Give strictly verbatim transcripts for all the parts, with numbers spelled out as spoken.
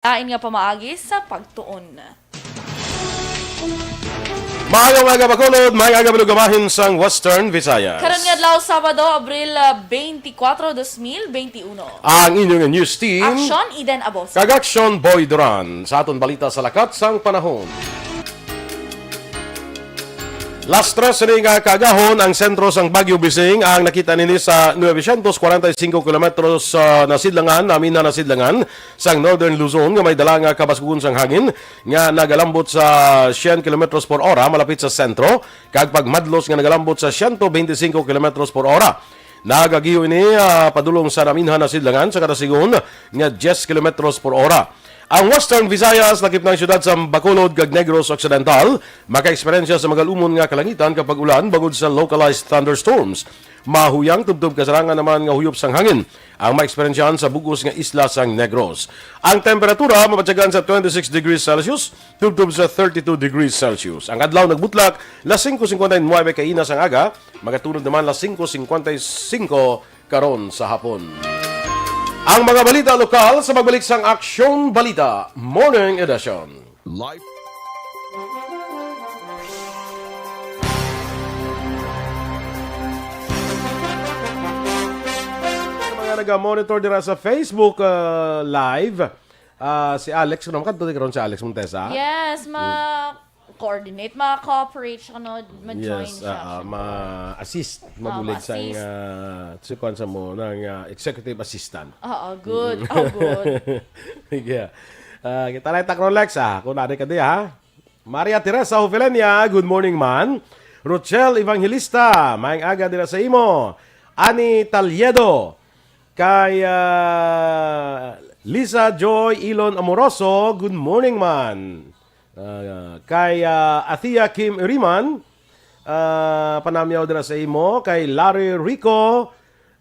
lain nga pamaagi sa pagtuon. Maayong aga, Bacolod. Maayong aga, mga bahin sang Western Visayas. Karon nga adlaw, Sabado, Abril, ah, twenty-four, twenty twenty-one. Ang inyong news team. Action, Eden Abos. Kag Action, Boy Duran. Sa aton balita sa lakat sang panahon. Las tres sini nga kaagahon ang sentro sang Bagyo Bising ang nakita nini sa nuebe siyento kwarenta y singko kilometros sa nasidlangan, namin na nasidlangan sang Northern Luzon nga may dala nga kabaskugon sang hangin nga nagalambot sa siyam kilometros por ora malapit sa sentro kag pagmadlos nga nagalambot sa siyento bente singko kilometros por ora. Nagagiyo ini, ah, padulong sa naminhan na sidlangan sa kada sigon nga diyes kilometros por ora. Ang Western Visayas, lakip na ang siyudad sa Bacolod kag Negros Occidental, makaeksperyensya sa magalumon nga kalangitan kag pag-ulan bangod sa localized thunderstorms. Mahuyang tubtob kasarangan naman nga huyop sang hangin ang maeksperyensyahan sa bug-os nga isla sang Negros. Ang temperatura mabatyagan sa twenty-six degrees Celsius tubtob sa thirty-two degrees Celsius. Ang adlaw nagbutlak las singko singkwenta y nuebe kaina sang aga, magatunod naman las singko singkwenta y singko karon sa hapon. Ang mga balita lokal sa pagbalik sang Aksyon Balita Morning Edition. Live. Mga naga-monitor dira sa Facebook, uh, Live, uh, si Alex, ano, makadto di karon si Alex Montesa? Yes, ma-coordinate, ma-cooperate siya, no? Ma-join Yes, siya, ah, ah, syempre. ma-assist, Ah, mabulig sang, ma-assist. ah, si kuwan sa mo, ng, ah, executive assistant. Oo, good. Mm. Oh, good. Sige. Ah, kita lang, Takrolex, ah, kung nari ka di, ha? Maria Teresa Ofelenia, good morning, man. Rochelle Evangelista, maayong aga dira sa imo. Ani Talyedo, kay, ah, Lisa Joy Ilon Amoroso, good morning, man. Ah, kay, ah, Athea Kim Iriman, ah, panamyaw dira sa imo. Kay Larry Rico,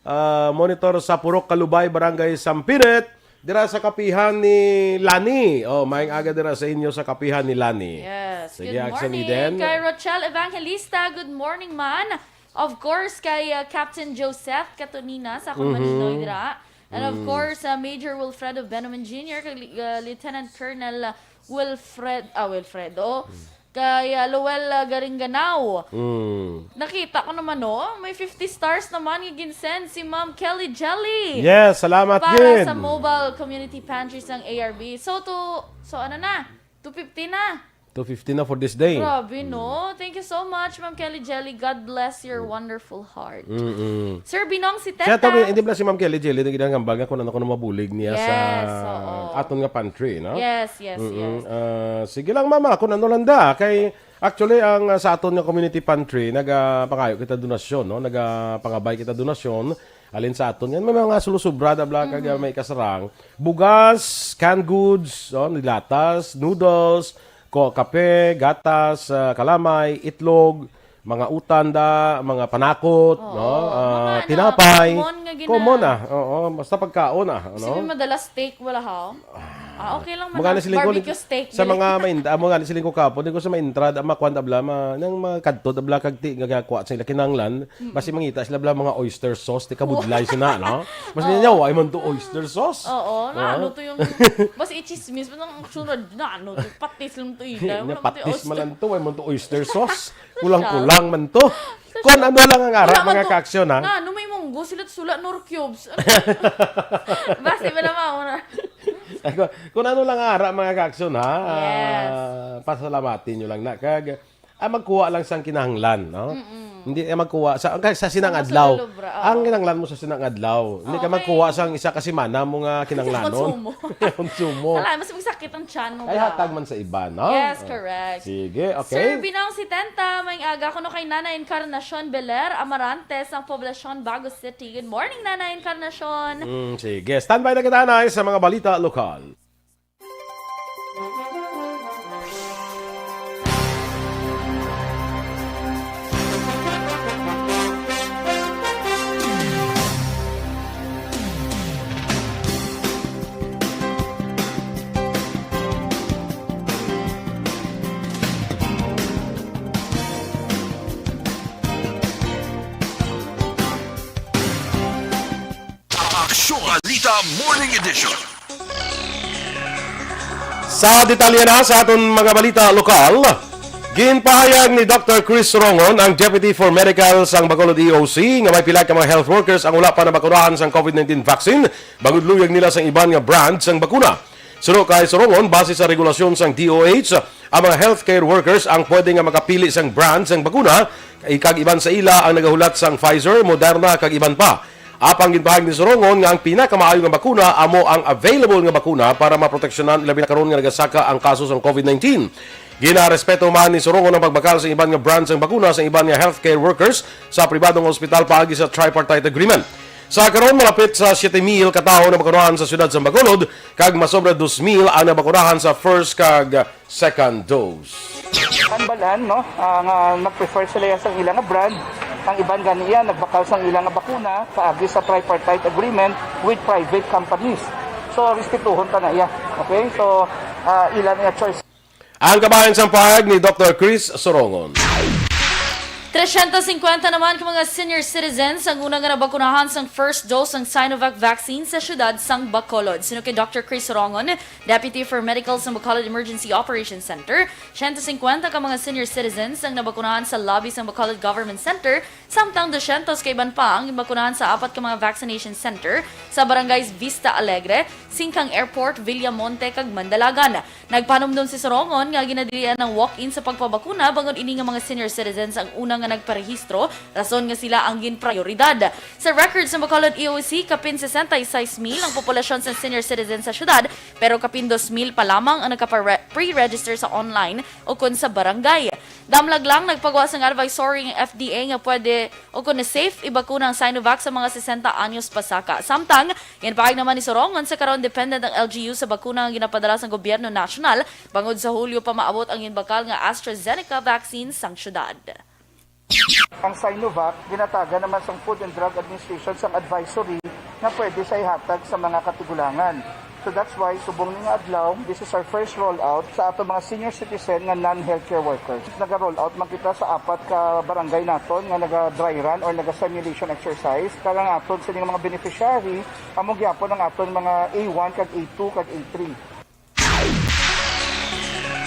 ah, monitor sa Purok Kalubay, Barangay Sampinet, dira sa kapihan ni Lani. Oh, maayong aga dira sa inyo sa kapihan ni Lani. Yes. Sige, Good Action morning Eden. kay Rochelle Evangelista. Good morning, man. Of course, kay, uh, Captain Joseph Catonina sa akong Mhm. maninoy dira. And of Mm. course, uh, Major Wilfredo Benaman Junior, kay Li-, uh, Lieutenant Colonel, uh, Wilfred, ah, Wilfredo. Mm. Kay, uh, Lowell, uh, Garinganao. Mm. Nakita ko naman, no? May fifty stars naman nga ginsend si Ma'am Kelly Jelly. Yes, salamat Para gid. sa mobile community pantry sang A R B. So, to, so ano na? Two fifty na. Two fifty na for this day. Grabe, no? Thank you so much, Ma'am Kelly Jelly. God bless your wonderful heart. Mm-mm. Sir Binong Siya to, Siteta. hindi pala si Ma'am Kelly Jelly, nagdangambal nga kung ano ko na mabulig niya Yes, sa oo. aton nga pantry, no? Yes, yes, Mm-mm. yes. Ah, sige lang, mama, kung ano lang da. Kay, actually, ang, ah, sa aton nga community pantry, nagapangayo kita donasyon, no? Nagapangabay kita donasyon. Alin sa aton yan? May mga sulusubra, da bla, kag, Mhm. ah, may kasarang. Bugas, canned goods, no? Nilatas, noodles, ko-, kape, gatas, ah, kalamay, itlog, mga utan da, mga panakot, Oo. no? Ah, Mga ano, tinapay. common nga gina- Common, ah. Oo, basta pagkaon, ah, Kasi ano? may madala steak, wala, ha? Ah, okay lang man Mga ang nasiling ko, barbecue steak, sa dili. mga mainda-, ah, mga nasiling ko kapo, di ko sa maintra, da, makuan, da bla, ma-, nang mga kadto, da bla, kag ti-, nga kuha sa ila kinahanglan, Mm. basi mangita sila bla, mga oyster sauce, ti kabudlay sina, no? Mas Oo. ninyo, ay man to oyster sauce. Oo, na Ah. ano to yung, basta i-chismis, basta ang sunod, na ano to, patis lang to, ila, Nga wala man to patis oyster. man lang to, ay man to oyster sauce. Kulang-kulang man to. Kung ano lang ang ara, Wala man mga to. kaaksyon, ha? Na, ano may munggo, sila sula, Knorr cubes. Basi ba naman, una? Ako, kung ano lang ang ara, mga kaaksyon, ha? Yes. Ah, pasalamati nyo lang na. Kag, ah, magkuha lang sang kinahanglan, no? Mm-mm. Hindi, eh, magkuha sa, ang, sa sinang Ang adlaw. masulubra, oo. Ang kinahanglan mo sa sinang adlaw. Hindi ka Okay. magkuha sang isa ka semana mo nga kinahanglanon. Konsumo. Konsumo. Wala, mas magsakit ang tiyan mo, Ay, bro. hatag man sa iba, no? Yes, Oh. correct. Sige, okay. Sir Binong Sitenta, may aga kuno kay Nana Encarnacion Beler Amarante sang Poblacion, Bago City. Good morning, Nana Encarnacion. Mm, sige. Standby na kita, Nay, sa mga balita lokal. Aksyon Balita Morning Edition. Sa detalye na sa aton mga balita lokal, ginpahayag ni Doctor Chris Rongon, ang Deputy for Medical sang Bacolod E O C, nga may pila ka mga health workers ang wala pa nabakunahan sang COVID nineteen vaccine, bangod luyag nila sang iban nga brand sang bakuna. Suno kay Sorongon, base sa regulasyon sang D O H, ang mga healthcare workers ang pwede nga makapili sang brand sang bakuna, kag iban sa ila ang nagahulat sang Pfizer, Moderna, kag iban pa. Apang ginpahayag ni Sorongon nga ang pinakamaayo nga bakuna amo ang available nga bakuna para maproteksyonan, ilabi na karon nga nagasaka ang kaso sang COVID nineteen. Ginarespeto man ni Sorongon ang pagbakal sa iban nga brand sang bakuna sa iban nga healthcare workers sa pribadong ospital paagi sa tripartite agreement. Sa karon, malapit sa siyete mil ka tawo ang nabakunahan sa siyudad sa Bacolod, kag masobra dos mil ang nabakunahan sa first kag second dose. Tambalan, no, ah, nga nag-prefer sila ya sang ila nga brand, ang iban gani iya nagbakal sang ila nga bakuna paagi sa tripartite agreement with private companies. So, respetuhon ta na iya. Okay? So, ah, ila na iya choice. Ang kabahin sang pahayag ni Doctor Chris Sorongon. Trescientos cincuenta naman ka mga senior citizens ang una nga nabakunahan sang first dose sang Sinovac vaccine sa siyudad sang Bacolod. Suno kay Doctor Chris Sorongon, Deputy for Medical sang Bacolod Emergency Operations Center, siyento cincuenta ka mga senior citizens ang nabakunahan sa lobby sang Bacolod Government Center, samtang dosyentos ka iban pa ang ginbakunahan sa apat ka mga vaccination center sa barangays Vista Alegre, Singkang Airport, Villamonte, kag Mandalagan. Nagpanumdom si Sorongon nga ginadilian ang walk-in sa pagpabakuna, bangod ini nga mga senior citizens ang una nga nagparehistro, rason nga sila ang ginprayoridad. Sa records sa Bacolod E O C, kapin sesenta y seis mil ang populasyon sa senior citizens sa syudad, pero kapin dos mil pa lamang ang nagka-pre-register sa online o kon sa barangay. Damlag lang nagpagawa sang advisory ang F D A nga pwede o kon safe ibakuna ang Sinovac sa mga sesenta anyos pasaka. Samtang, ginpahayag naman ni Sorongon, sa karon dependent ang L G U sa bakuna nga ginapadala sang gobyerno nasyonal, bangod sa Hulyo pa maabot ang ginbakal nga AstraZeneca vaccine sang syudad. Ang Sinovac, ginatagan naman sang Food and Drug Administration sang advisory nga pwede sa ihatag sa mga katigulangan. So that's why, subong ni nga adlaw, this is our first rollout sa ato mga senior citizen nga non-healthcare workers. Naga-rollout man kita sa apat ka barangay naton nga naga-dry run or naga-simulation exercise. Kag ang aton sini nga mga beneficiary, amo gyapon ang aton mga A one kag A two kag A three.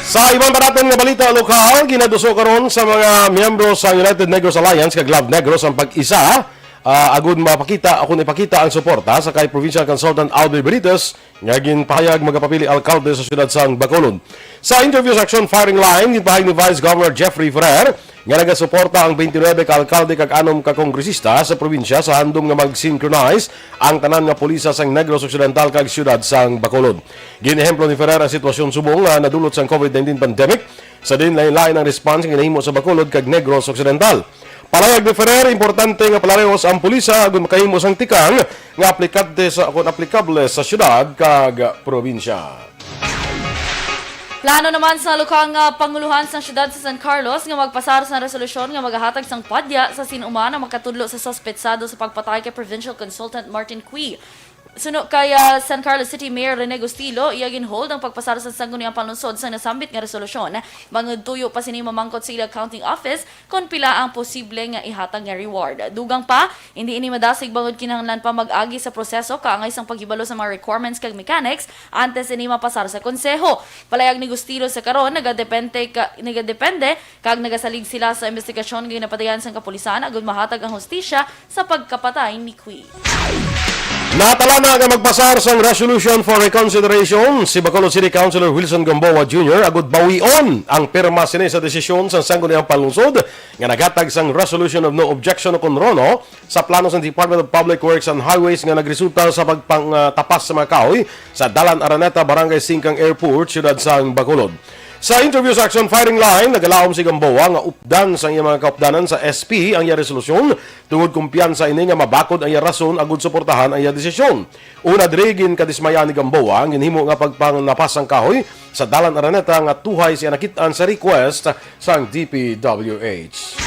Sa iban pa naton nga balita lokal, ginaduso karon sa mga miyembro sa United Negros Alliance kag Love Negros ang pag-isa, ah, agud mapakita o kon ipakita ang suporta sa kay Provincial Consultant Albi Benitez nga ginpahayag magapapili alkalde sa siyudad sang Bacolod. Sa interview sa Action Firing Line, ginpahayag ni Vice Governor Jeffrey Ferrer nga nagasuporta ang twenty-nine ka alkalde kag anom ka kongresista sa probinsya sa handom nga mag-synchronize ang tanan nga pulisa sang Negros Occidental kag siyudad sang Bacolod. Gin-ehemplo ni Ferrer ang sitwasyon subong nga nadulot sang COVID nineteen pandemic, sa diin lain-lain ang response nga ginahimo sa Bacolod kag Negros Occidental. Palayag ni Ferrer, importante nga palarehos ang pulisa agud makahimo sang tikang nga aplikante sa, kon aplikable sa siyudad kag probinsya. Plano naman sa lokal nga panguluhan sang siyudad sa San Carlos nga magpasar sa resolusyon nga magahatag sang padya sa sin-o man ang makatudlo sa suspetsado sa pagpatay kay Provincial Consultant Martin Cui. Suno kay, ah, San Carlos City Mayor Rene Gustilo, iya gin-hold ang pagpasar sa Sangguniang Panlungsod sang nasambit nga resolusyon, bangod tuyo pa sini mamangkot sa ila counting office kon pila ang posible nga ihatag nga reward. Dugang pa, hindi ini madasig bangod kinahanglan pa mag-agi sa proseso kaangay sang paghibalo sa mga requirements kag mechanics antes ini mapasar sa konseho. Palayag ni Gustilo, sa karon nagadepende ka, nagadepende kag nagasalig sila sa investigasyon nga ginapadayan sang kapulisan agud mahatag ang hustisya sa pagkapatay ni Cui. Natalana nga magpasar sang Resolution for Reconsideration si Bacolod City Councilor Wilson Gamboa Junior agud bawion ang pirma sini sa desisyon sang Sangguniang Panlungsod nga naghatag sang Resolution of No Objection o kon RONO sa plano sang Department of Public Works and Highways nga nagresulta sa pagpangtapas sa mga kahoy sa Dalan Araneta, Barangay Singkang Airport, siyudad sang Bacolod. Sa interview sa Action Firing Line, nagalaom si Gamboa nga updan sang iya mga kaupdanan sa S P ang iya resolusyon tungod kumpiyansa ini nga mabakod ang iya rason agud suportahan ang iya desisyon. Una diri, ginkadismaya ni Gamboa ang ginhimo nga pagpangnapas sang kahoy sa Dalan Araneta nga tuhay siya nakit-an sa request sang D P W H.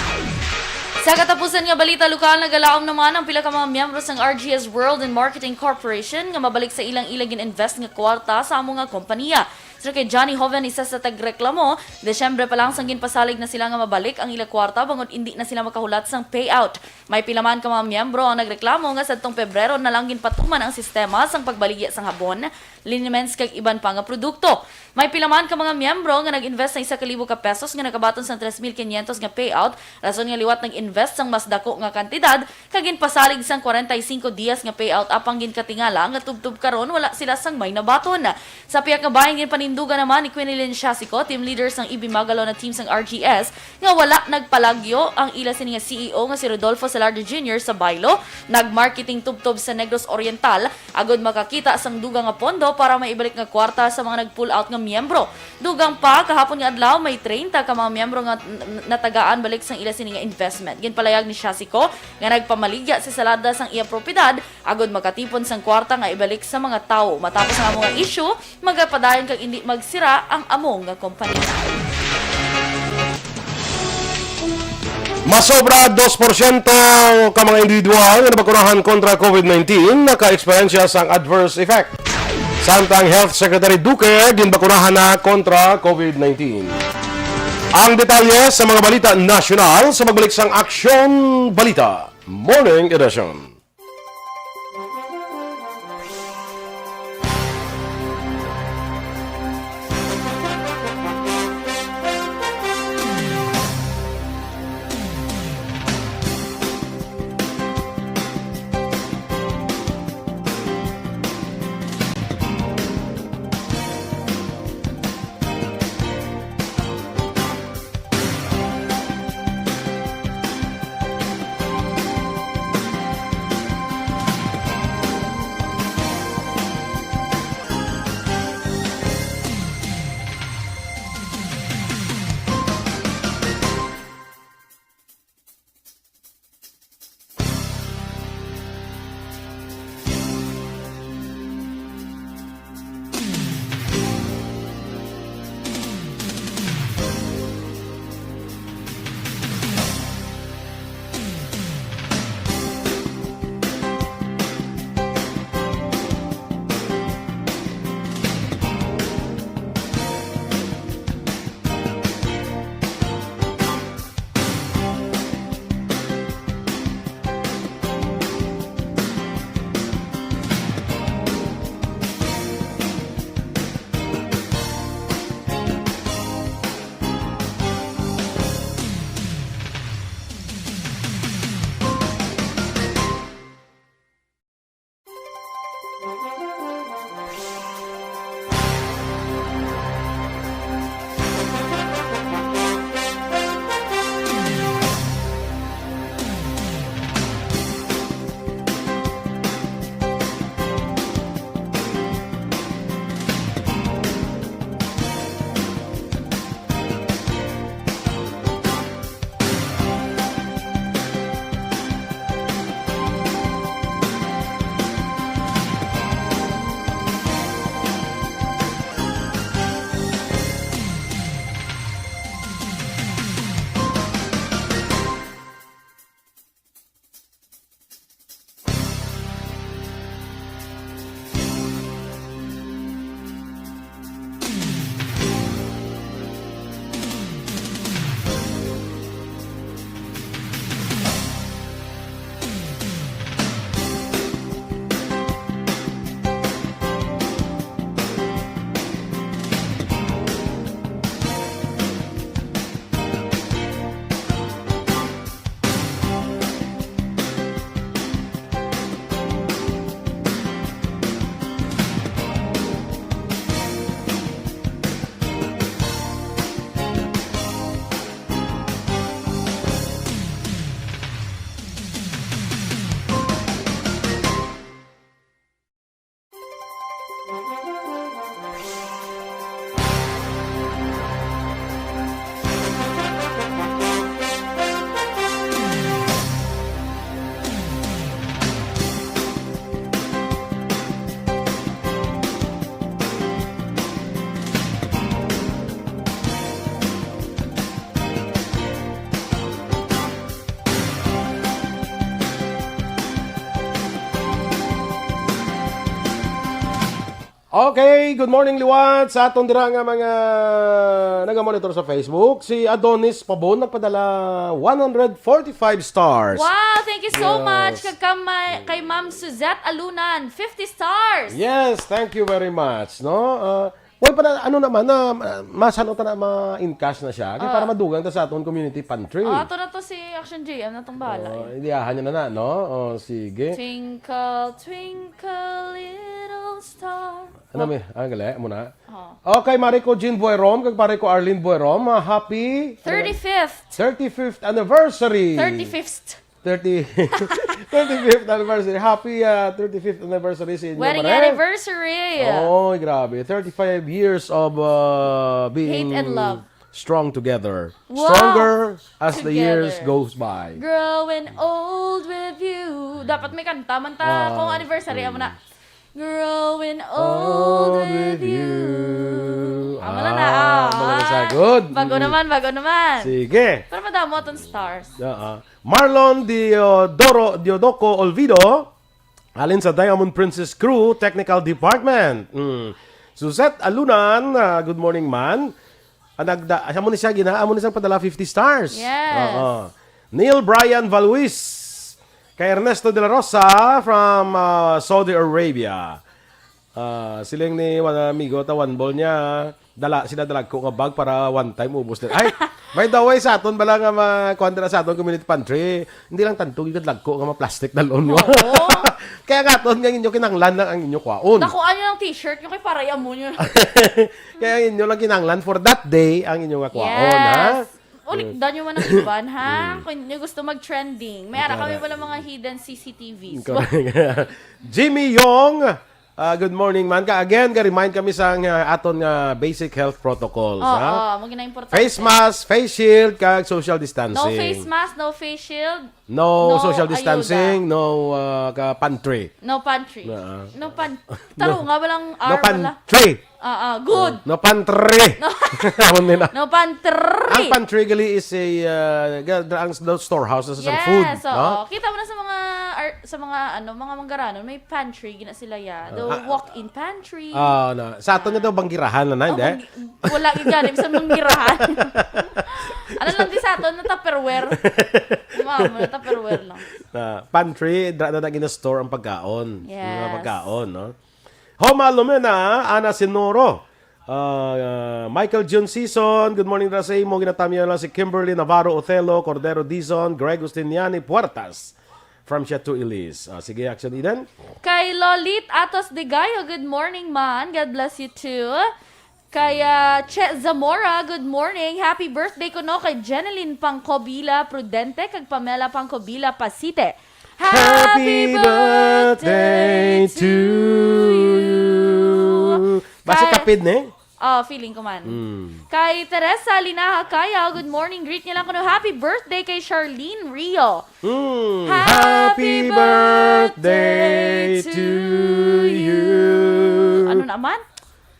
Sa katapusan nga balita lokal, nagalaom naman ang pila ka mga miyembro sang R G S World and Marketing Corporation nga mabalik sa ilang ila gin-invest nga kwarta sa amo nga kompanya. Suno kay Johnny Joven, isa sa tagreklamo, Disyembre pa lang sang ginpasalig na sila nga mabalik ang ila kwarta bangod indi na sila makahulat sang payout. May pila man ka mga miyembro ang nagreklamo nga sadtong Pebrero na lang ginpatuman ang sistema sang pagbaligya sang habon. liniments kag iban pa nga produkto. May pila man ka mga miyembro nga nag-invest sa isa ka libo ka pesos nga nakabaton sang tres mil quinientos nga payout, rason nga liwat nag-invest sang mas dako nga kantidad kag ginpasalig sang kwarenta y singko dias nga payout, apang ginkatingala nga tubtob karon wala sila sang may nabaton. Sa pihak nga bahin, ginpanindugan naman ni Quinilyn Shasico, team leader sang E B Magalona team sang R G S, nga wala nagpalagyo ang ila sini nga C E O nga si Rodolfo Salardo Junior sa baylo, nag-marketing tubtob sa Negros Oriental agod makakita sang dugang nga pondo para maibalik nga kwarta sa mga nag-pull out nga miyembro. Dugang pa, kahapon nga adlaw, may treinta ka mga miyembro nga n-, n-, natagaan balik sang ila sini nga investment. Ginpalayag ni Shasico nga nagpamaligya si Salardo sang iya propiedad agod makatipon sang kwarta nga ibalik sa mga tawo. Matapos ang amo nga issue, magapadayon kag indi magsira ang amo nga kompanya. Masobra dos porsyento ka mga individual nga nabakunahan kontra COVID nineteen naka-eksperyensya sang adverse effect. Samtang Health Secretary Duque ginbakunahan na kontra COVID nineteen. Ang detalye sa mga balita nasyonal sa pagbalik sang Aksyon Balita Morning Edition. Okay, good morning liwat sa aton dira nga mga nagamonitor sa Facebook. Si Adonis Pabon nagpadala one hundred forty-five stars. Wow, thank you so Yes. much. Kag kam-, kay Ma'am Suzette Alunan, fifty stars. Yes, thank you very much, no? Ah, way pa na, ano naman na, ah, mas ano ta na ma-encash na siya kay Ah. para madugang ta sa aton community pantry. Ah, ato na to si Action J M na tong bahala. Oh, eh. Idiyahan niya na na, no? Oh, sige. Twinkle, twinkle, little star. Ano mi? Ah, gali mo na. Oh. Okay, Mariko Jean Buerom, kag Mariko Arlene Buerom, ah, happy thirty-fifth. thirty-fifth anniversary. Thirty-fifth. Thirty, thirty-fifth anniversary. Happy, ah, thirty-fifth anniversary sa inyo, Wedding pare. anniversary. Oy, grabe. Thirty-five years of, ah, being Hate and love. strong together. Wow. Stronger as the years Together. goes by. Growing old with you. Dapat may kanta man ta Ah, kung anniversary, amo na. mm. Growing old Old with with you. you. Amo na na, Ah, ah. amo na siya. Good. Bago Mm. naman, bago naman. Sige. Pero madamo atong stars. Oo. Marlon Diodoro, Diodoco Olvido, halin sa Diamond Princess Crew Technical Department. Mm. Suzette Alunan, ah, good morning, man. Ah, nagda-, amo ni siya gina-, amo ni siyang padala fifty stars. Yes. Oo. Neil Brian Valuis, kay Ernesto de la Rosa from, ah, Saudi Arabia. Ah, siling ni one amigo, ta one ball niya, dala, sila dalagko nga bag para one time ubos din. Ay, by the way, sa aton bala nga ma-, kuwan dira sa aton community pantry, hindi lang tanto gyud dalagko nga ma-plastic dalon mo. Oo. Kaya nga aton nga inyo kinahanglan lang ang inyo kwaon. Dakuan niyo ng t-shirt niyo kay para amo niyo. Kaya ang inyo lang kinahanglan for that day ang inyo nga kwaon, ha? Yes. Ulikdan niyo man ang iban, ha? Mm. Kung inyo gusto mag-trending, may ara kami Correct. pala mga hidden C C T Vs. Correct. Jimmy Yong, ah, good morning, man. Ka again, ga-remind kami sa nga aton nga basic health protocols, Oo, ha? mo gina importante. Face mask, face shield, kag social distancing. No face mask, no face shield. No No social ayuda. distancing, no, ah, ka pantry. No pantry. Ah. No pan-, taro nga, walang No R, wala. pantry. Ah, ah, good. No pantry. No. Amo nila. No pantry. Ang pantry gali is a, ah, ga-, ang s-, the storehouse sa Yes, food, oo. no? Kita mo na sa mga ar-, sa mga, ano, mga manggaranon, may pantry, gina sila ya. The Ah. walk-in pantry. Ah, na. Sa aton nga daw, banggirahan na, na, Oh, hindi? banggi-, wala gyud gani, bisan manggirahan. Ano lang di sa aton, na Tupperware. Mama, na Tupperware lang. Na pantry, dra na, na gina-store ang pagkaon. Yung mga Yes. pagkaon, no? Homa Lumena, Ana Sinoro, ah, Michael Jun Season, good morning, Rasa Imo, ginatamyo lang si Kimberly Navarro Othello, Cordero Dizon, Greg Justiniani Puertas, from Chateau Elise. Ah, sige, Action Eden. Kay Lolit Atos Digayo, good morning, man. God bless you too. Kay, ah, Che Zamora, good morning. Happy birthday kuno kay Jeneline Pangkobila Prudente kag Pamela Pangkobila Pasite. Happy Happy birthday birthday to to you. you. Basi Kay kapid ni? Oh, feeling ko man. Mm. Kay Teresa Linaha Kaya, good morning. Greet niya lang kuno, "Happy birthday kay Charlene Rio." Mm. Happy Happy birthday birthday to to you. you. Ano naman?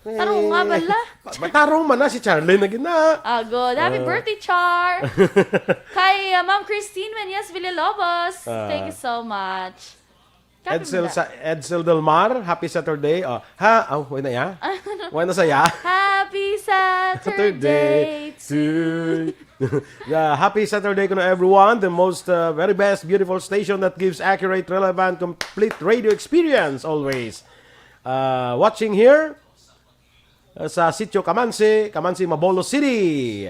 Tarong nga bala. Eh, ma-, matarong man na si Charlene na gina. Ah, good. Happy Ah. birthday, Char. Kay, uh, Ma'am Christine Menyes Villalobos. Ah. Thank you so much. Happy Edsel birthday. Sa-, Edsel Del Mar, happy Saturday. Oh, ha, oh, wala na ya? Wala na saya? Happy Saturday Saturday to to Yeah, happy Saturday kuno everyone. The most, uh, very best, beautiful station that gives accurate, relevant, complete radio experience always. Uh, watching here, uh, sa Sitio Kamansi, Kamansi, Mabolo City.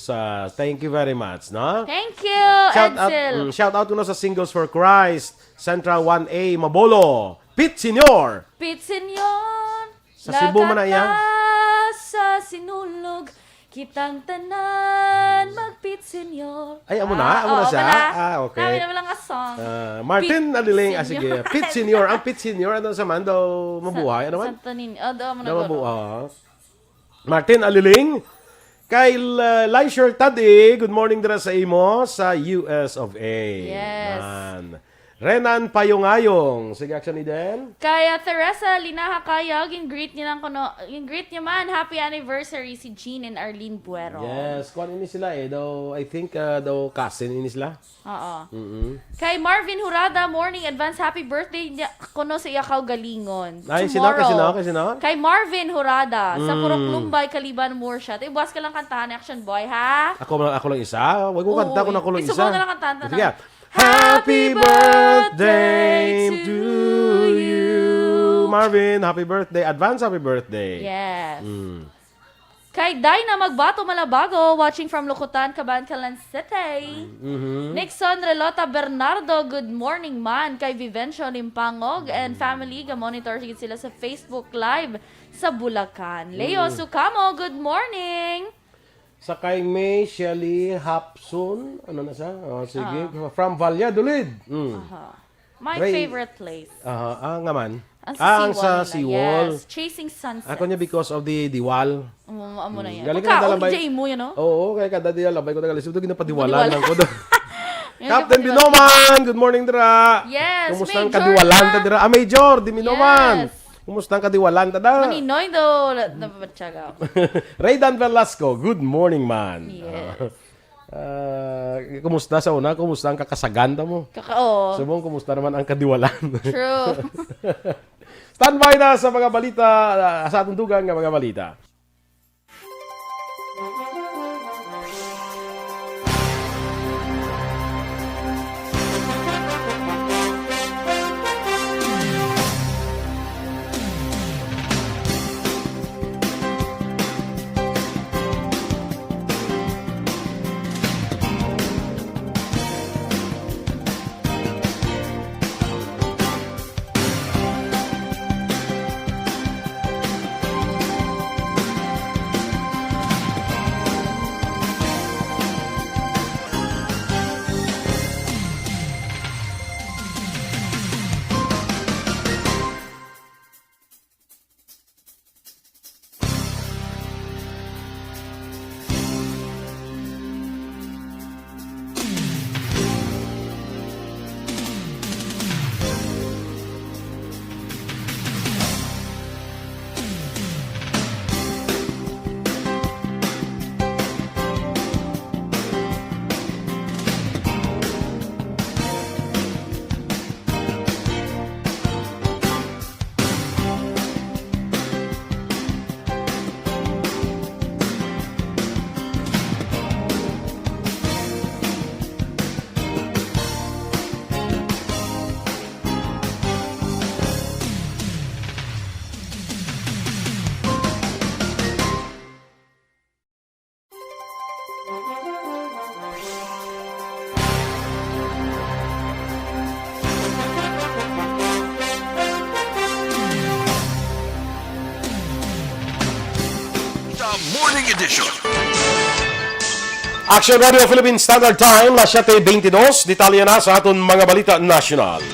Sa, thank you very much, no? Thank you, Shout out, Edsel. mm, shout out kuno sa Singles for Christ, Central one A, Mabolo. Pete Senior. Pete Senior. Sa Cebu man na iya. Sa Sinulog, kitang tanan mag-Pete Senior. Ay, amo na? Ah, Amo na oo, siya? amo na. Ah, okay. Kami naman lang nga song. Ah, Martin Pete Aliling, ah, Senior. sige. Pete Senior. Ang Pete Senior, ano sa man daw mabuhay? Ano man? Santo Niño. Oh, do, amo na Daw guro. mabuhay. Martin Aliling. Kay, uh, Lysher Tadi, good morning dira sa imo sa U S of A. Yes. Yan. Renan Payungayong. Sige, Action Eden. Kaya Teresa Linaha Kayag, yung greet niya lang kuno, yung greet niya man, happy anniversary si Jean and Arlene Buero. Yes, kuwan ini sila eh. Daw, I think, ah, daw cousin ini sila. Oo. Mm-mm. Kay Marvin Hurada, morning, advance happy birthday niya kuno sa iya kaugalingon. Ay, sino? Kay sino? Tomorrow. Kay sino? Kay Marvin Hurada, sa Mm. Purok Lumbay, Kaliban, Murcia. Ibuas ka lang kantahan ni Action Boy, ha? Ako lang, ako lang isa? Wag ko Oo, kanta kung eh. ako lang Isubaw isa. na lang kantahan, Sige. tanang. Happy birthday to you. Marvin, happy birthday. Advance happy birthday. Yes. Mm. Kay Dinah Magbato Malabago, watching from Lukutan, Kabankalan City. Mhm. Nixon Relota Bernardo, good morning man. Kay Vivencio Limpangog and family, ga-monitor gid sila sa Facebook Live sa Bulacan. Leo Mm. Sukamo, good morning. Sa kay May Shelly Hapson, ano na siya? Oh, sige. Ah. From Valladolid. Mm. Aha. My Ray- favorite place. Aha. Ah, nga man. Ang sa Ah, ang seawall sa nila, seawall. yes. Chasing Sunsets. Ako niya because of the diwal. Um, amo na Mm. yan. Galing Pagka, ka na oh, labay. D J mo yan, no? Oo, kaya kada diya labay ko nagalis. Ito ginapadiwalan Padiwal. lang ko doon. Yan Captain yung padiwal. Binoman, good morning, dira. Yes, Kumusta ang Major kadiwalan na. ta, dira? Ah, Major, di Binoman. Yes. Kumusta ang kadiwalan ta, da? Maninoy do, la-, napabatyaga. Raydan Velasco, good morning, man. Yes. Ah, ah, kumusta sa una? Kumusta ang kakasagan ta mo? Kaka-, oo. Subong, kumusta naman ang kadiwalan? True. Standby na sa mga balita, ah, sa atong dugang nga mga balita. The Morning Edition. Action Radio Philippine Standard Time, las siete veintidós. Detalye na sa aton mga balita nasyonal.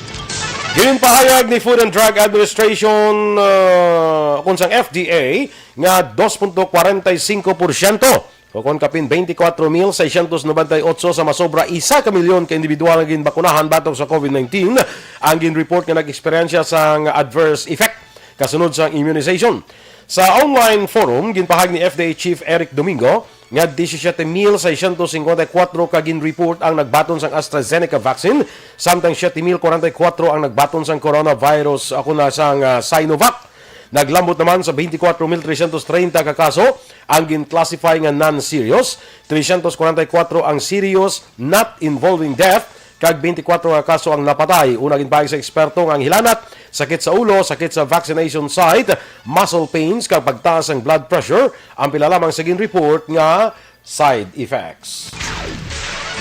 Ginpahayag ni Food and Drug Administration, uh, ukon sang F D A, nga dos punto kwarenta y singko porsyento, o kon kapin twenty-four mil seiscientos noventa y ocho sa masobra isa ka milyon ka individual nga ginbakunahan batok sa COVID nineteen ang gin-report nga nag-eksperyensya sang adverse effect kasunod sang immunization. Sa online forum, ginpahayag ni F D A Chief Eric Domingo nga disisiete mil seiscientos cincuenta y cuatro ka gin-report ang nagbaton sang AstraZeneca vaccine, samtang siete mil kwarenta y kuwatro ang nagbaton sang coronavirus, ako na sang, ah, Sinovac. Naglambot naman sa twenty-four mil trescientos treinta ka kaso ang gin-classify nga non-serious, trescientos kwarenta y kuwatro ang serious, not involving death, kag twenty-four ka kaso ang napatay. Una, ginpahayag sa eksperto nga ang hilanat, sakit sa ulo, sakit sa vaccination site, muscle pains, kag pagtaas ang blood pressure ang pila lamang sa gin-report nga side effects.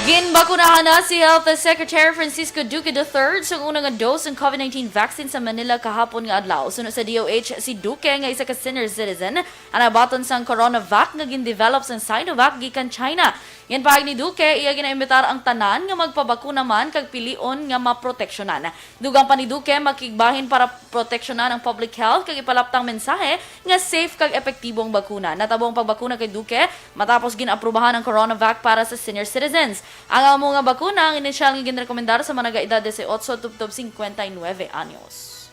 Ginbakunahan na si Health Secretary Francisco Duque the third sa una nga dose sang COVID nineteen vaccine sa Manila kahapon nga adlaw. Suno sa D O H, si Duque nga isa ka senior citizen ang nabaton sang CoronaVac nga gin-develop sang Sinovac gikan China. Ginpahayag ni Duque, iya ginaimbitar ang tanan nga magpabakuna man kag pilion nga maproteksyonan. Dugang pa ni Duque, makigbahin para proteksyonan ang public health kag ipalaptang mensahe nga safe kag epektibo ang bakuna. Natabo ang pagbakuna kay Duque matapos gin-aprubahan ang CoronaVac para sa senior citizens. Ang amo nga bakuna ang inisyal nga ginrekomendar sa mga nagaedad dieciocho tubtob cincuenta y nueve anyos.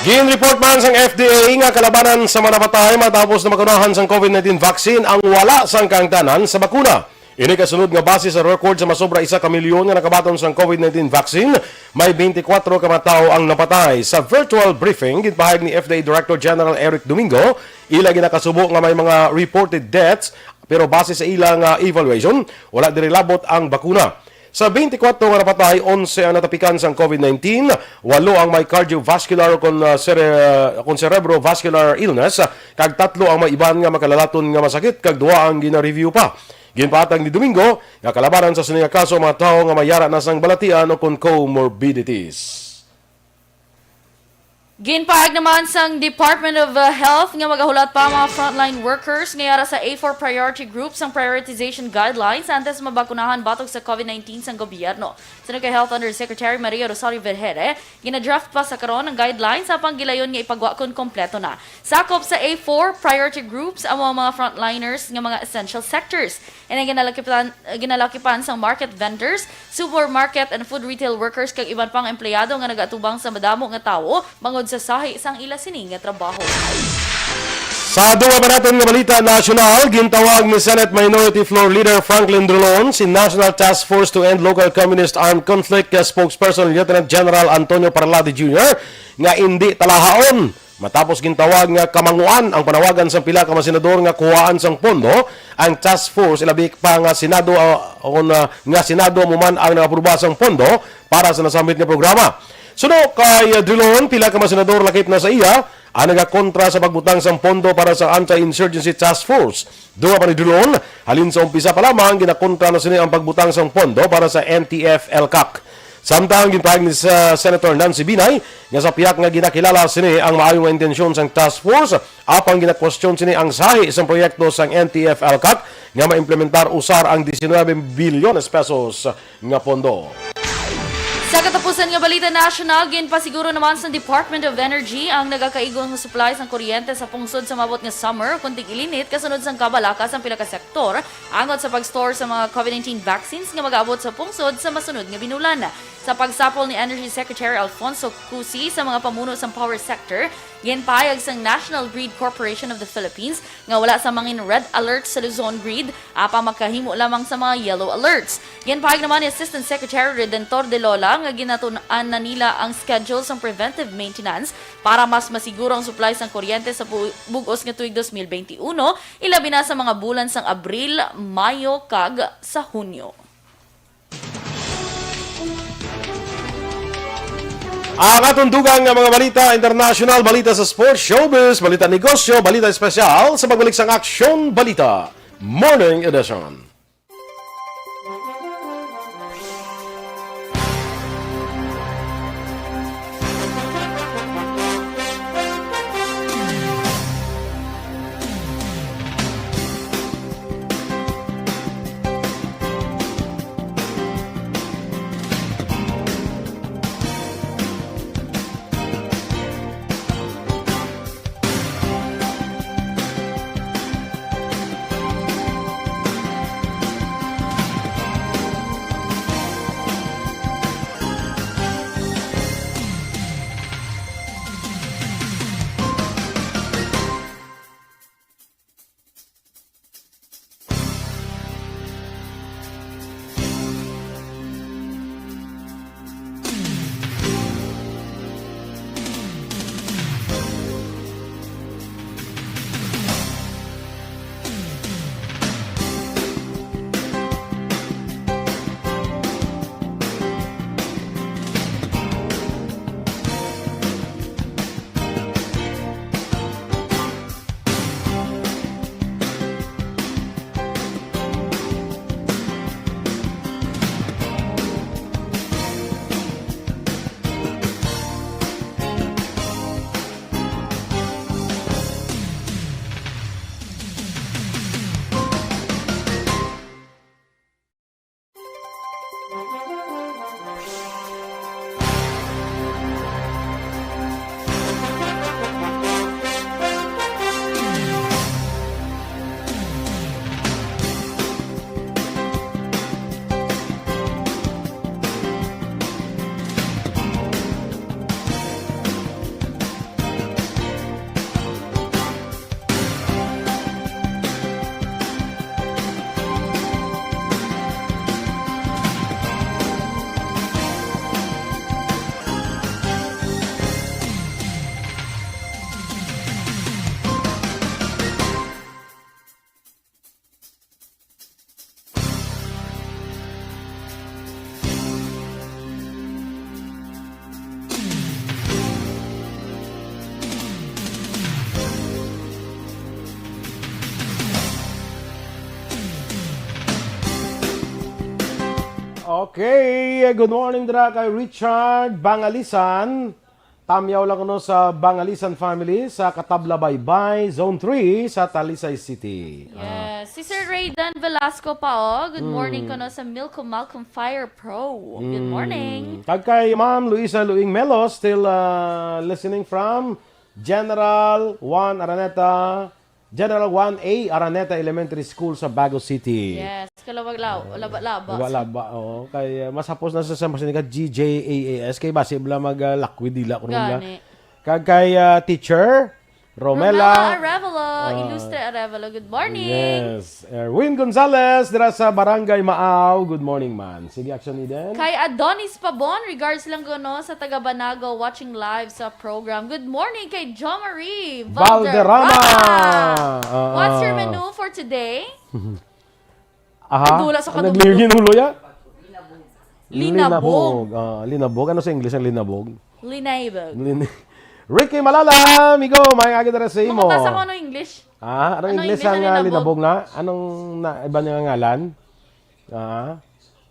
Gin-report man sang F D A nga kalabanan sa mga napatay matapos na makunahan sang COVID nineteen vaccine ang wala sang kaangtanan sa bakuna. Ini kasunod nga base sa record sa masobra isa ka milyon nga nakabaton sang COVID nineteen vaccine, may twenty-four ka mga tawo ang napatay. Sa virtual briefing, ginpahayag ni F D A Director General Eric Domingo, ila ginakasubo nga may mga reported deaths, pero base sa ilang, ah, evaluation, wala diri labot ang bakuna. Sa twenty-four nga napatay, onse ang natapikan sang COVID nineteen, walo ang may cardiovascular kon, ah, cere-, kon cerebrovascular illness, kag tatlo ang may iban nga makalalaton nga masakit, kag duha ang gina-review pa. Ginpahatag ni Domingo nga kalabanan sa sini nga kaso ang mga tawo nga may yara na sang balatian o kon comorbidities. Ginpahayag naman sang Department of, uh, Health nga magahulat pa ang mga frontline workers nga yara sa A four priority groups ang prioritization guidelines antes mabakunahan batok sa COVID nineteen sang gobyerno. Suno kay Health Undersecretary Maria Rosario Vergeire, gina-draft pa sa karon ang guidelines, apang gilayon nga ipagwa kon kompleto na. Sakop sa A four priority groups ang mga, mga frontliners nga mga essential sectors. Ini ginalakipan, ginalakipan sang market vendors, supermarket and food retail workers, kag iban pang empleyado nga nagatubang sa madamo nga tawo bangod sa sahi sang ila sini nga trabaho. Sa dugang pa naton nga balita nasyonal, gintawag ni Senate Minority Floor Leader Franklin Drilon si National Task Force to End Local Communist Armed Conflict spokesperson Lieutenant General Antonio Parlade Junior nga indi talahaon. Matapos gintawag nga kamanguan ang panawagan sang pila ka mga senador nga kuhaan sang pondo ang task force, ilabi pa nga Senado, ah, kon, ah, nga Senado mo man ang nag-apruba sang pondo para sa nasambit nga programa. Suno kay, ah, Drilon, pila ka mga senador lakip na sa iya ang nagakontra sa pagbutang sang pondo para sa Anti-Insurgency Task Force. Dugang pa ni Drilon, halin sa umpisa pa lamang, ginakontra na sini ang pagbutang sang pondo para sa N T F-ELCAC. Samtang ginpahayag ni sa Senator Nancy Binay nga sa pihak nga ginakilala sini ang maayo nga intensyon sang task force, apang ginakwestiyon sini ang sahi sang proyekto sang N T F-ELCAC nga maimplementar usar ang diecinuebe bilyones pesos nga pondo. Sa katapusan nga balita nasyonal, ginpasiguro naman sa Department of Energy ang nagakaigo nga supply sang kuryente sa pungsod sa maabot nga summer, kon tig-ilinit kasunod sang kabalaka sang pila ka sektor angot sa pag-store sa mga COVID nineteen vaccines nga mag-aabot sa pungsod sa masunod nga binulan. Sa pagsapol ni Energy Secretary Alfonso Cusi sa mga pamuno sang power sector, ginpahayag sang National Grid Corporation of the Philippines nga wala sa mangin red alert sa Luzon grid, apang makahimo lamang sa mga yellow alerts. Ginpahayag naman ni Assistant Secretary Redentor de Lola nga ginatun-an na nila ang schedule sang preventive maintenance para mas masiguro ang supply sang kuryente sa bu-, bug-os nga tuig twenty twenty-one, ilabi na sa mga bulan sang Abril, Mayo, kag sa Hunyo. Ang aton dugang nga mga balita international, balita sa sports, showbiz, balita negosyo, balita espesyal sa pagbalik sang Aksyon Balita Morning Edition. Okay, good morning dira kay Richard Bangalisan. Tamyaw lang kuno sa Bangalisan family sa Katabla Baybay, Zone three sa Talisay City. Ah. Yes. Si Sir Raydan Velasco pa, oh. Good morning Mm. kuno sa Milko Malcolm Fire Pro. Good Mm. morning. Kag kay Ma'am Luisa Luing Melo, still, ah, listening from General Juan Araneta, General one A Araneta Elementary School sa Bago City. Yes, kalawag-law, laba-laba. Laba-laba, oo. Kay, uh, mas hapos na sa, sa masinika G J A A S. Kay basi bala mag, uh, lakwid dila ko ron bala. Gani. Kag kay, uh, teacher, Romela. Romela Arevalo, Ah. Ilustre Arevalo. Good morning. Yes. Erwin Gonzalez, dira sa Barangay Maaw. Good morning, man. Sige, Action Eden. Kay Adonis Pabon, regards lang kuno sa taga Banago watching live sa program. Good morning kay Jo Marie Valderrama. Valderrama. Ah, What's your ah. menu for today? Aha. Dula sa Ang kadugtog. nagliwig yung ulo ya? Linabog. Linabog. Ah, linabog. Ano sa English ang linabog? Linabog. Lin- Ricky Malala, amigo, may aga dara sa imo. Makabasa ko ano English? Ah, ano Ano English English ang ang, ah, linabog? linabog na? Anong na, iba niya nga ngalan? Ah,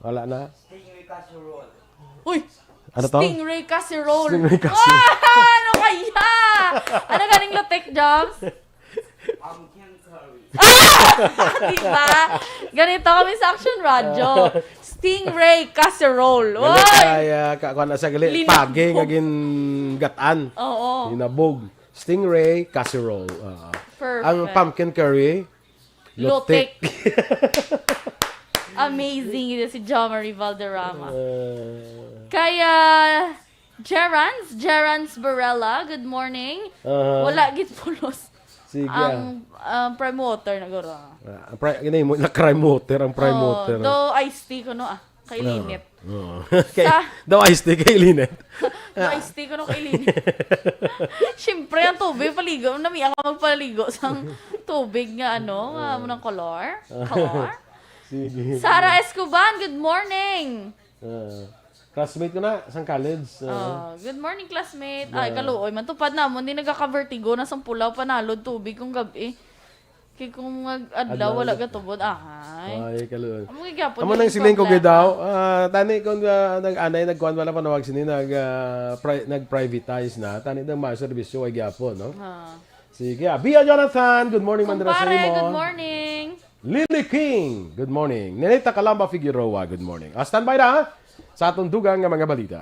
wala na. Uy! Ano to? Stingray casserole. Stingray casserole. Ah, ano kaya? Ano ganing lutik, Joms? Pumpkin curry. Ah! Diba? Ganito kami sa Action Radio. Stingray casserole. Gali Oy! kaya, ka, kuwan na sa gali. Linabog. Pagi nga gin-gatan. Oo. Linabog. Stingray casserole. Ah. Perfect. Ang pumpkin curry, Lutik. Lutik. Amazing yun si Jo Marie Valderrama. Uh, Kaya, Gerans, Gerans Barella, good morning. Aha. Wala gid pulos. Sige, Ang, ah, ang prime water na guro. Ah, ang pri-, yun na yung, na crime water, ang prime Oh, water. do iced tea ko, no? Ah, kailinit. Oo. Kay, Sa daw iced tea, kay linit. Daw iced tea ko nung kailinit. Siyempre, ang tubig, paligo. Nami ang magpaligo sa tubig nga, ano, nga Ah. mo ng kolor. Color. Sige. Sarah Escoban, good morning. Ah. Classmate ko na, sang college. Ah. Oh, good morning, classmate. Ay, Yeah. kaluoy man. Tupad namon, di nagkaka-vertigo na sang pulaw, panalod tubig kung gabi. Kay kung mag-adlaw, Adlaw. wala gatubod, ahay. Ay, kaluoy. Amo nga gyapon Amo yung nang siling ko problema. gid daw, ah, tani kung, ah, nag-anay, nagkuan wala panawag sini, nag, ah, pri-, nag-privatize na, tani daw mga serbisyo ay gyapon, no? Ah. Sige, ah, Bia Jonathan, good morning, Mandra sa Kumpare, imo. good morning. Lily King, good morning. Nenita Calamba Figueroa, good morning. Ah, standby na, ha? Sa atong dugang nga mga balita.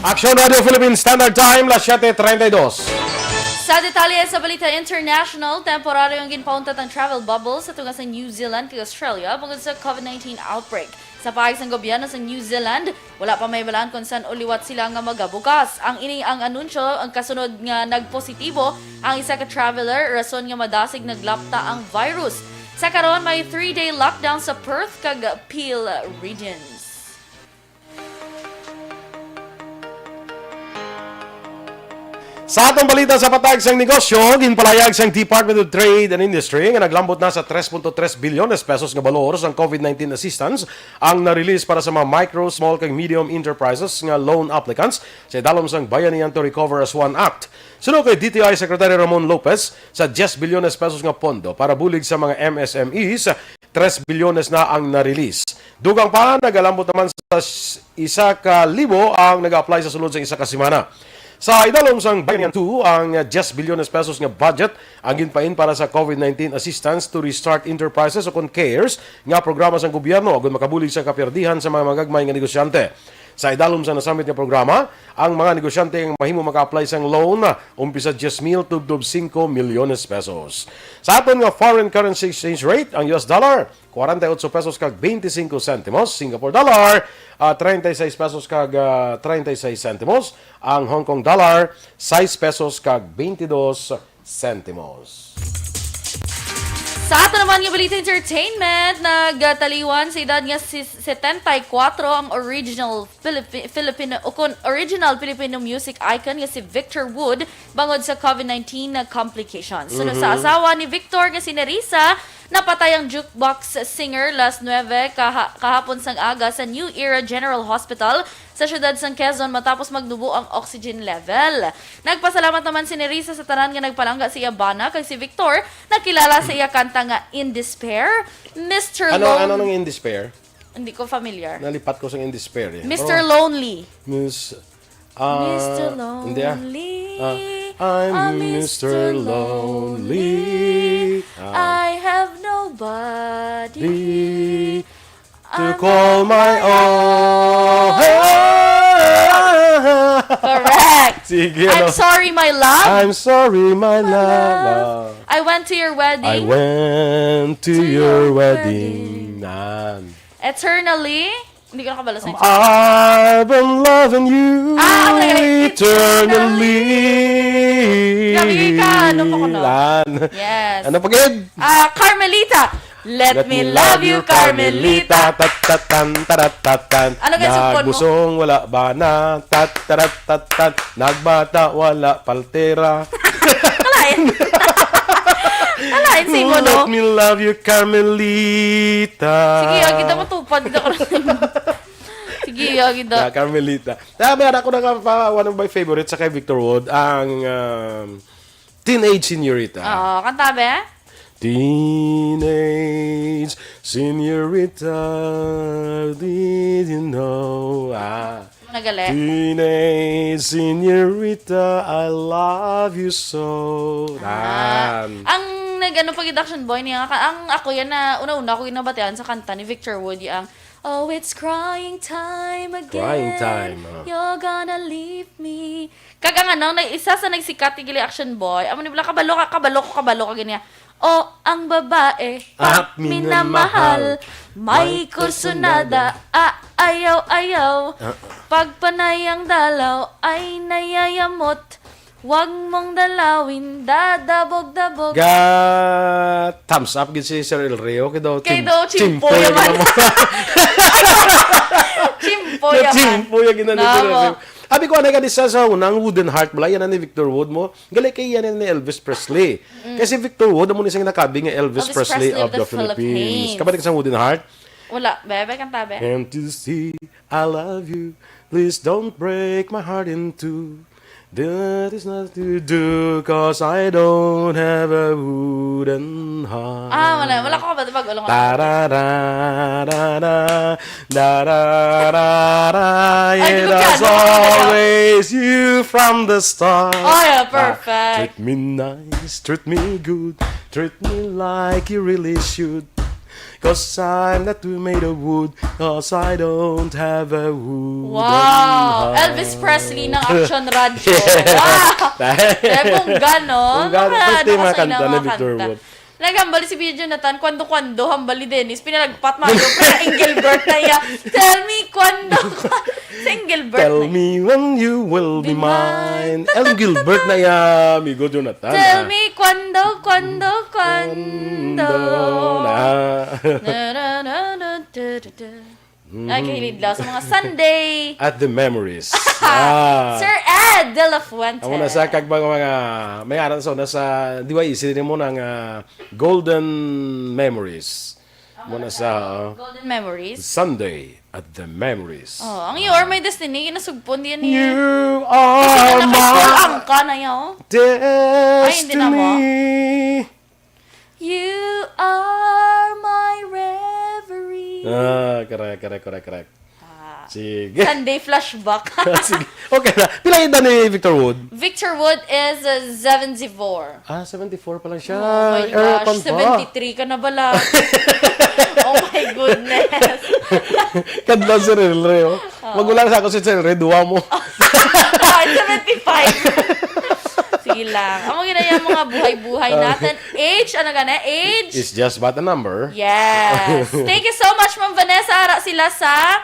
Action Radio Philippines Standard Time, las siete treinta y dos. Sa detalye sa balita international, temporaryong ginpauntat ang travel bubble sa tunga sa New Zealand kag Australia bangod sa covid nineteen outbreak. Sa paagi sang gobyerno sa New Zealand, wala pa mahibalaan kon san-o liwat sila nga magabukas. Ang ini ang anunsyo ang kasunod nga nagpositibo ang isa ka traveler, rason nga madasig naglapta ang virus. Sa karon, may three-day lockdown sa Perth kag Peel regions. Sa atong balita sa patag sang negosyo, ginpalayag sang Department of Trade and Industry nga naglambot na sa tres punto tres bilyones pesos nga balor sang covid nineteen assistance ang na-release para sa mga micro, small, kag medium enterprises nga loan applicants sa idalom sang Bayanihan to Recover as One Act. Suno kay D T I Secretary Ramon Lopez, sa diyes bilyones pesos nga pondo para bulig sa mga M S M Es, tres bilyones na ang na-release. Dugang pa, nagalambot naman sa s-, isa ka libo ang nag-apply sa sulod sa isa ka semana. Sa idalom sang Bayanihan two, ang diyes bilyones pesos nga budget ang ginpain para sa covid nineteen Assistance to Restart Enterprises o kon cares nga programa sang gobyerno agud makabulig sa kapiyerdihan sa mga magagmay nga negosyante. Sa idalom sa nasamit nga programa, ang mga negosyante ang mahimo maka-apply sang loan umpisa diyes mil tubtob singko milyones pesos. Sa aton nga foreign currency exchange rate, ang U S dollar, kwarenta y ocho pesos kag beintisinko sentimos, Singapore dollar, ah, treinta y seis pesos kag, ah, treinta y seis sentimos, ang Hong Kong dollar, sais pesos kag beintidós sentimos. Sa ato naman nga balita entertainment, nagtaliwan sa edad nga si setenta y kuwatro ang original Filipi-, Filipino, o kon original Filipino music icon nga si Victor Wood bangod sa covid nineteen na complications. Suno sa Mhm. asawa ni Victor nga si Nerissa, Napatay ang jukebox singer las nuebe kaha- kahapon sang aga sa New Era General Hospital sa siyudad sang Quezon matapos magnubo ang oxygen level. Nagpasalamat naman si Nerissa sa tanan nga nagpalangga sa iya bana, kag si Victor nakilala sa iya kanta nga In Despair, Mister Ano, Lone. Ano nang In Despair? Hindi ko familiar. Nalipat ko sa In Despair eh. Mister Pero, Lonely. Miss Ah, Mister Lonely. Hindi ah. Ah, I'm Ah, Mister Mister Lonely. Lonely. Ah. I have nobody. Di to I'm call my own. Correct. Sige, I'm ano? Sorry, my love. I'm sorry, my My love. love. Ah. I went to your wedding. I went to To your your wedding. wedding. Nan. Eternally. Hindi ko nakabalo sa I've been loving you Ah, wala, eternally. eternally. Grabe ka, ano pa ko, no? Lan. Yes. Ano pa gid? Ah, Carmelita. Let me love you, Carmelita. Tat, tat, tan, tarat, tat, tan. Ano kay sugpon mo? Nagbusong, wala ba na? Tat, tarat, tat, tan. Nagbata, wala paltera. Kalain. Kalain sa imo, no? Let me love you, Carmelita. Sige, ah, kita matupad na ko. Sige, ah, kita. Na, Carmelita. Sabi, ako na nga pa, one of my favorites sa kay Victor Wood, ang, um, Teenage Señorita. Oo, kanta, be? Teenage Señorita, did you know? Ah. Nagali. Teenage Señorita, I love you so. Ah. Yan. Ang nag-ano pa gid Action Boy niya, ka- ang ako yan na una-una ko ginabatian sa kanta ni Victor Wood, yung, "Oh, it's crying time again. Crying time, ah. You're gonna leave me." Kag ang ano, na isa sa nagsikat ni Gili Action Boy, amo ni bala, kabalo ka, kabalo ko, kabalo ka, gani niya. O ang babae, Ah, pag minamahal, minamahal, may may kursunada, kursunada. Ah, ayaw, ayaw. Ah. Pag panay ang dalaw, ay nayayamot. Wag mong dalawin, dadabog-dabog. Ga thumbs up gid si Sir El Rio kay daw Kay chim- daw chimpoy chimpoy man. Naman. Chimpoy Ga man. Chimpoy ang ginani Sir El Rio. Namo. Abi ko, anay ka di sa, sa unang Wooden Heart, bala, yan ni Victor Wood mo. Gali kay yan ni Elvis Presley. Mm. Kasi Victor Wood, amo ni siyang nakabi nga Elvis Elvis Presley Presley of of the the Philippines. Philippines. Kabati ka sa Wooden Heart? Wala. Bebe, kanta, be. Can't you see I love you? Please don't break my heart in two. That is not to do, 'cause I don't have a wooden heart. Ah, wala. Wala ko kabati pag ulong. Tarararara, dararara, Ay, di it ko was kaya, ano, ano, ano? Always you from the start. Oh, yeah, Ah, perfect. Treat me nice, treat me good, treat me like you really should. 'Cause I'm not made of wood, 'cause I don't have a wooden Wow! heart. Elvis Presley ng Action Radyo. Yes. Wow! Eh, bongga, no? Bongga, Naka-, first time nakasay makanta na ni mga Victor kanta. Wood. Naghambal si Kuya Jonathan, "Kwando-kwando," hambal ni Dennis, pinalagpat, mayo, pero Engelbert na iya. "Tell me kwando, kwando." Si Engelbert Tell na me when you will be Be mine. mine. Engelbert na iya, amigo Jonathan, Tell ah. me kwando, kwando, kwando. Kwando na. Na, na, na, na, da, da, da. Mhm. Ay, kahilid lang sa mga Sunday. At the memories. Ah. Sir Ed De La Fuente. Amo na sa kag mga, mga, may aran sa una sa D Y E C din mo ng, ah, Golden Memories. Amo na sa, oh. Golden Memories. Sunday at the Memories. Oh, ang You Are My Destiny, ginasugpon diyan ni You are Hindi na my nakasugpon ang ka na niya, oh. Ay, hindi na mo. Destiny. You are my reverie. Ah, correct, correct, correct, correct. Ah. Sige. Sunday flashback. Sige. Okay na. Pila edad ni Victor Wood? Victor Wood is, uh, seventy-four. Ah, seventy-four pa lang siya. Oh my Aircon gosh, pa. Seventy-three ka na bala. Oh my goodness. Kadlaw si Rel Rey, oh. Ah. Magulang sa ako si Rel Rey, duwa mo. Ay, seventy-five. Sige lang. Amo gid na yung mga buhay-buhay Ah. natin. Age, ano gani? Age? It's just but a number. Yes. Thank you so much, Ma'am Vanessa. Ara sila sa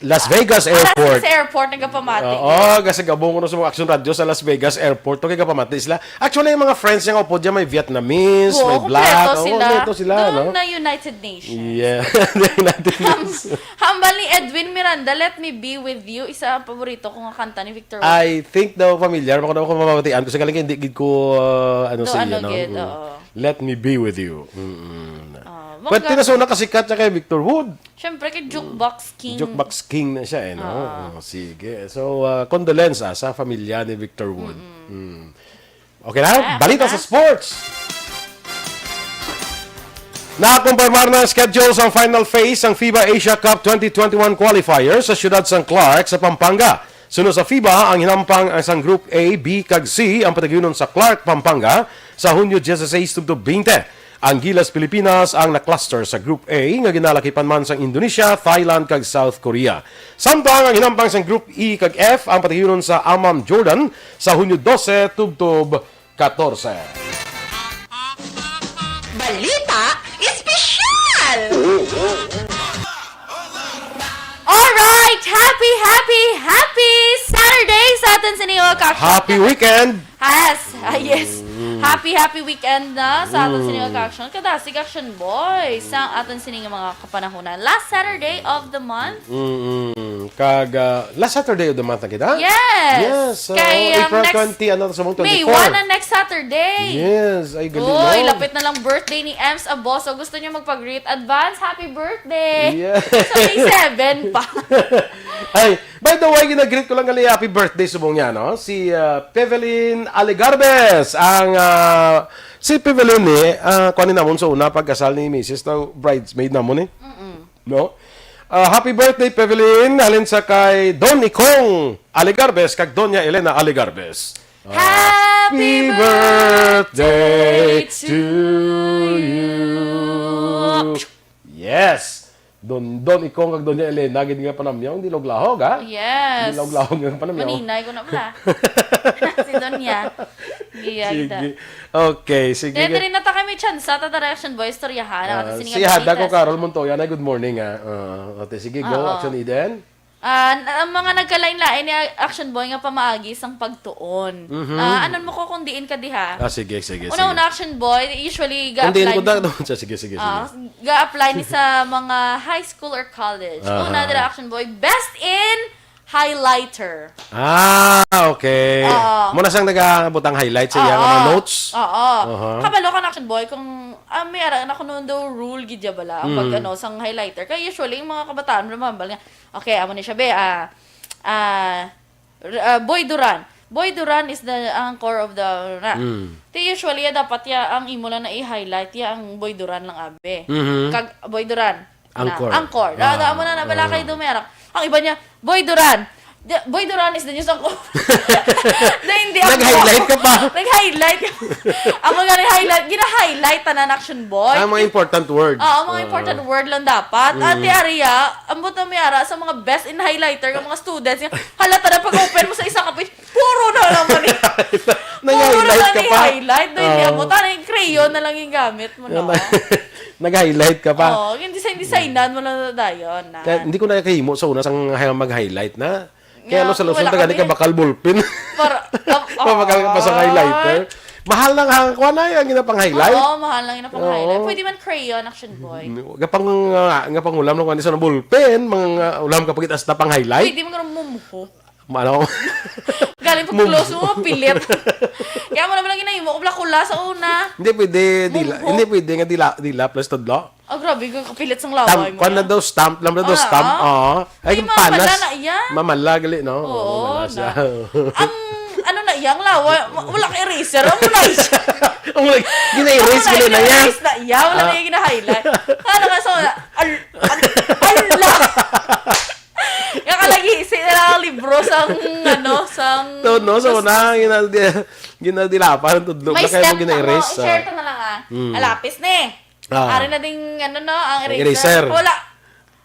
Las Vegas Ah, Airport. Sa airport, nagapamati. Oo, kasi gabong ko sa mga Action Radio sa Las Vegas Airport. Okay, kapamati sila. Actually, yung mga friends niya nga upod dyan, may Vietnamese, Oo, may black. kompleto Oo, sila. Kompleto sila, Doon no? na United Nations. Yeah. The United Nations. Hambal ni Edwin Miranda, Let Me Be With You, isa ang paborito ko nga kanta ni Victor Wood. I think daw familiar mo ko daw kung mamamatian ko. Sa galing, hindi gid ko, uh, ano Do sa ano iyo, no? gid, Mm. Oo. Let Me Be With You. Mm. Ah, Pwerte mangga- na sa una kasikat siya kay Victor Wood. Siyempre, kay Jukebox King. Jukebox King na siya eh, no? Ah. Oh, sige. So, uh, condolence ah, sa pamilya ni Victor Wood. Mm. Okay na? Ah, Balita okay na. Sa sports. Nakumpirmar na ang schedule sang final phase sang FIBA Asia Cup twenty twenty-one qualifier sa siyudad sang Clark sa Pampanga. Sunod sa FIBA, ang hinampang ang sang Group A, B, kag C ang padagiunon sa Clark, Pampanga sa Hunyo dieciséis tubtob twenty. Ang Gilas Pilipinas ang na-cluster sa Group A nga ginalakipan man sang Indonesia, Thailand, kag South Korea. Samtang ang hinampang sang Group E kag F ang padagiunon sa Amman, Jordan sa Hunyo dose tubtob katorse. Balita Espesyal! Alright! Happy, happy, happy Saturday sa aton sini nga ka-action. Happy weekend! Yes! Ah, yes! Happy, happy weekend na sa aton sini nga ka-action. Kadasig action boy sa aton sini nga mga kapanahonan. Last Saturday of the month. Mm-mm. Kag ah, last Saturday of the month na kita? Yes! Yes. So, Kay, um, April next twenty, ano sa mong May twenty-four? one ang next Saturday. Yes, ay galing Uy, no? Lapit na lang birthday ni Ems Abo. So gusto niyo magpa-greet, advance happy birthday. Yeah. So may seven pa. Ay, by the way, ginagreet ko lang gali happy birthday subong niya, no? Si ah, Pevelin Alegarbes, ang ah, si Pevelin ni ah, kuan ni namon sa una pagkasal ni Missus na bridesmaid namon eh. No? Ah, happy birthday, Pevelin, halin sa kay Don Ikong Alegarbes kag Doña Elena Alegarbes. Happy birthday to you. Yes. Don Don Ikong kag Doña Elena gid nga panamyaw, hindi laog-laog ha? Yes. Hindi laog-laog nga panamyaw. Maninay ko na pala. Si Donya. Giyagda. Sige. Okay, sige. Dito rin na ta kami chance sa Tata Reaction Boy istoryahan. Ang Ah, ato sini si nga Hada ko balitas. Carol Montoya na good morning ah. Ah, okay, sige, go Oo. Action Eden. Ah, n- ang mga nagkalain-lain ni Action Boy nga pamaagi sang pagtuon. Mhm. Ah, anon mo ko kung diin ka diha? Ah, sige, sige, Una-una, sige. Action Boy, usually Kung diin ko ga-apply. da, sige, sige, sige. Ah, ga-apply ni sa mga high school or college. Aha. Una, dira Action Boy, best in highlighter. Ah, okay. Oo. Muna sang nagabutang highlight sa iyang Oo. mga notes. Oo. Aha. Kabalo ka na, Action Boy, kung ah, may ara na kuno daw rule gid bala ang pag Mm. ano sang highlighter. Kaya usually yung mga kabataan mambal nga, okay, amo ni siya be, ah, ah, r- ah, Boy Duran. Boy Duran is the anchor of the na. Mm. Ti usually ya dapat ya ang imo lang na i-highlight ya ang Boy Duran lang abi. Mhm. Kag Boy Duran. Na, Anchor. Anchor. Ah, Ah. amo na nabala kay Dumerang. Ang iba niya, Boy Duran. Di- Boy Duran is the news anchor. Na hindi ang Nag-highlight ka pa. Nag-highlight. Amo nga nag-highlight, gina-highlight tanan Action Boy. Ang mga important words. Oo, ang mga important word lang dapat. Mm. Ate Aria, ambot na may ara sa mga best in highlighter ng mga students. Halata na pag-open mo sa isa ka page, puro na naman eh. Puro Nag-highlight naman ka eh, pa. highlight. Doon niya Oo. mo, tara yung crayon na lang yung gamit mo, no? Nag-highlight ka pa. Oo, yung design-designan mo lang na dayon. Na. Kaya hindi ko na kahimo sa una sang hay- mag-highlight na. Kaya Nga, ano sa Luzon, wala taga di kami. ka bakal ballpen. Para, Mabakal ka pa sa highlighter. Mahal lang ang kuha na yung ginapang highlight. Oo, mahal lang yung napang highlight. Oo. Pwede man crayon, Action Boy. Nga pang nga, nga pangulam lang kuha sa ballpen, mga ulam ka pagit as na pang highlight. Pwede man karong mumho. Ano? Galing pag close mo, pilit. Kaya mo naman lang ginahimo ko, bla kula sa una. Hindi pwede dila, Mumho. hindi pwede nga dila, dila plus tudlo. Ah, grabe, kapilit sang Tam, laway mo. kwan na daw stamp, lang na daw Ah, stamp. ah. Oo. Ay, Ay, panas. mamala na iya. Mamala gali, no? Oo, Mamala na. siya. Ang ano na iya, ang laway, wala ka eraser, ang mulay siya. Ang mulay, gina-erase Wala gali na iya. Erase na iya, wala Ah. na iya gina-highlight. Ano nga, so, al, al, ala. Yung kalagi, si na lang ang libro sang, ano, sang... So, no, so na, gina-, gina-, ginadilapan ang tudlo. May Wala kayo step gina-erase, na, i-share ah. ko na lang ah. Mm. Alapis ni. Ah. Ari na ding, ano no, ang Ang eraser. eraser. Wala.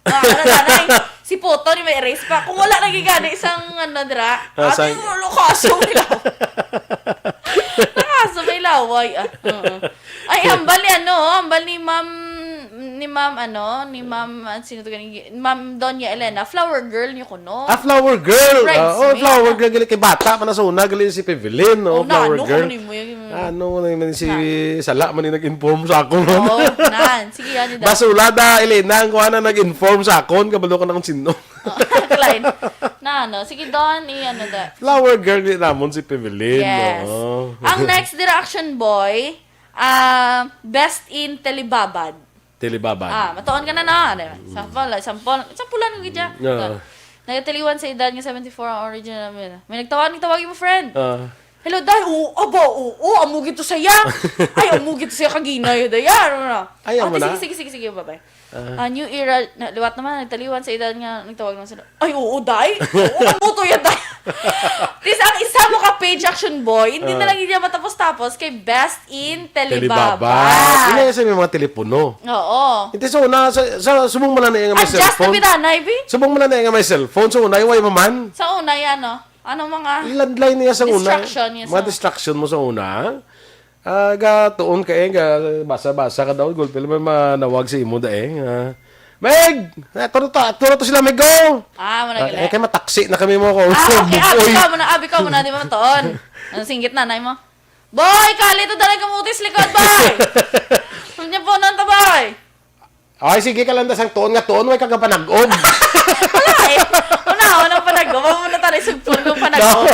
Ah, ano na, nay? Si Puto ni may erase pa. Kung wala naging gani isang ano dira, Ah, ate, sang- ulo kaso ilaw. Kaso may laway. Ah, oo. Ay, hambal ni ano, hambal ni Ma'am, Ni Ma'am, ano, ni Ma'am, ah, sino to gani? Ma'am Doña Elena, flower girl niyo kuno. Ah, flower girl. Bridesmaid. Ah, oh, flower girl. Gali kay bata pa na sa una, gali si Pevelin, no? Oh, flower girl. Ano, ano, ano, si Sala man yung nag-inform sa akon. Oo, nan. Sige, yan, yun daw. Basulada, Elena, ang kuha na nag-inform sa akon, kabalo ko na kung sino. Oh, Klein. Na, ano, sige, Don, i-, ano, da. Flower girl ni namon si Pevelin, Yes. oo. Ang next dira, action boy, ah, best in telebabad. Telebabad. Ah, matuon ka na na, di ba? Sample, sample, sampulan ko gid siya. Ah. Nagataliwan sa edad nga seventy-four ang original namin. May nagtawag, nagtawag yung friend. Ah. "Hello, day." "Oo, aba, oo, amo gid to saya." "Ay, amo gid to saya, kaginay, day." Ano na? Ay, Ah, amo di, na? Sige, sige, sige, sige, bye-bye. Ah. Ah, new era, na, liwat naman, nagtaliwan sa edad nga, nagtawag naman sila. "Ay, oo, day. Oo, amo to yan, day." Tis, ang isa mo ka page, action boy, hindi na Ah. lang niya matapos-tapos kay best in Telebabad. Telebabad. Ina sa may mga telepono. Oo. Ito sa una, sa, sa, subong mo na na nga may Adjust na cellphone. Bitanay, bi? Subong mo na na nga may cellphone. Sa una, way maman. Sa una, yan, no? Ano mga Landline niya sa una. Distraction niya Mga sa distraction mo sa una. Ah, ga tuon ka eh, ga basa-basa ka daw, gulpi lang may manawag sa imo da eh. Ah, Meg! Ah, turo to, turo to sila, Meg, go! Ah, wala Ah, gani. Eh, kay mataksi na kami mo ko. Ah, okay. Abi Uy. Ka mo na, abi ka mo na, di ba, matuon? Ang singgit nanay mo. "Boy, kali to, dali ka mutis likod, boy!" Sabi niya po, "Nanta, boy?" Ay, sige ka lang da sang tuon nga tuon, way ka kapanag-ob. Wala eh. Una, una panag-ob. Amo na tayo sugpon kung panag-ob. No.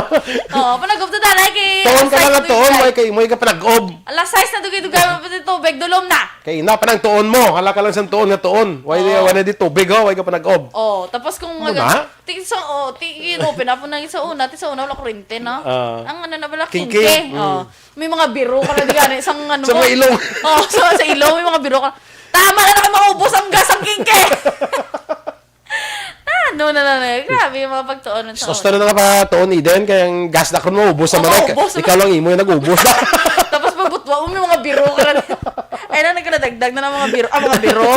Oo, panag-ob to, dali, kay Tuon ka lang nga excited tuon, ka. Way kay imo, way ka panag-ob. Alas sais na dugay-dugay, pati tubig, dulom na. Kay ina pa nang tuon mo, hala ka lang sang tuon nga tuon. Way, Oo. Way na di tubig, ho, way ka panag-ob. Oh, tapos kung Ano mag- na? Ti-, so, oh, ti-, yun, open up mo na sa una, ti sa una, wala kuryente, no? Ah. Ang ano na pala, Kinke. Kinke. Mm. Oh. May mga biro ka na, di gani, isang ano Sa mo. May ilong. Oh, so, sa ilong, may mga biro ka. Tama na, na maubos ang gas ang kinke. Ah, no, no, no, no. Grabe yung mga pagtuon sa Gusto una. Na nga pa tuon, Eden, kaya ang gas na kung maubos sa Oh, manay. Maubos sa Ikaw lang imo yung nag-ubos. Tapos pabutwa mo, may mga biro ka na. Ay na, nagkadagdag na ng mga biro. Ah, mga biro.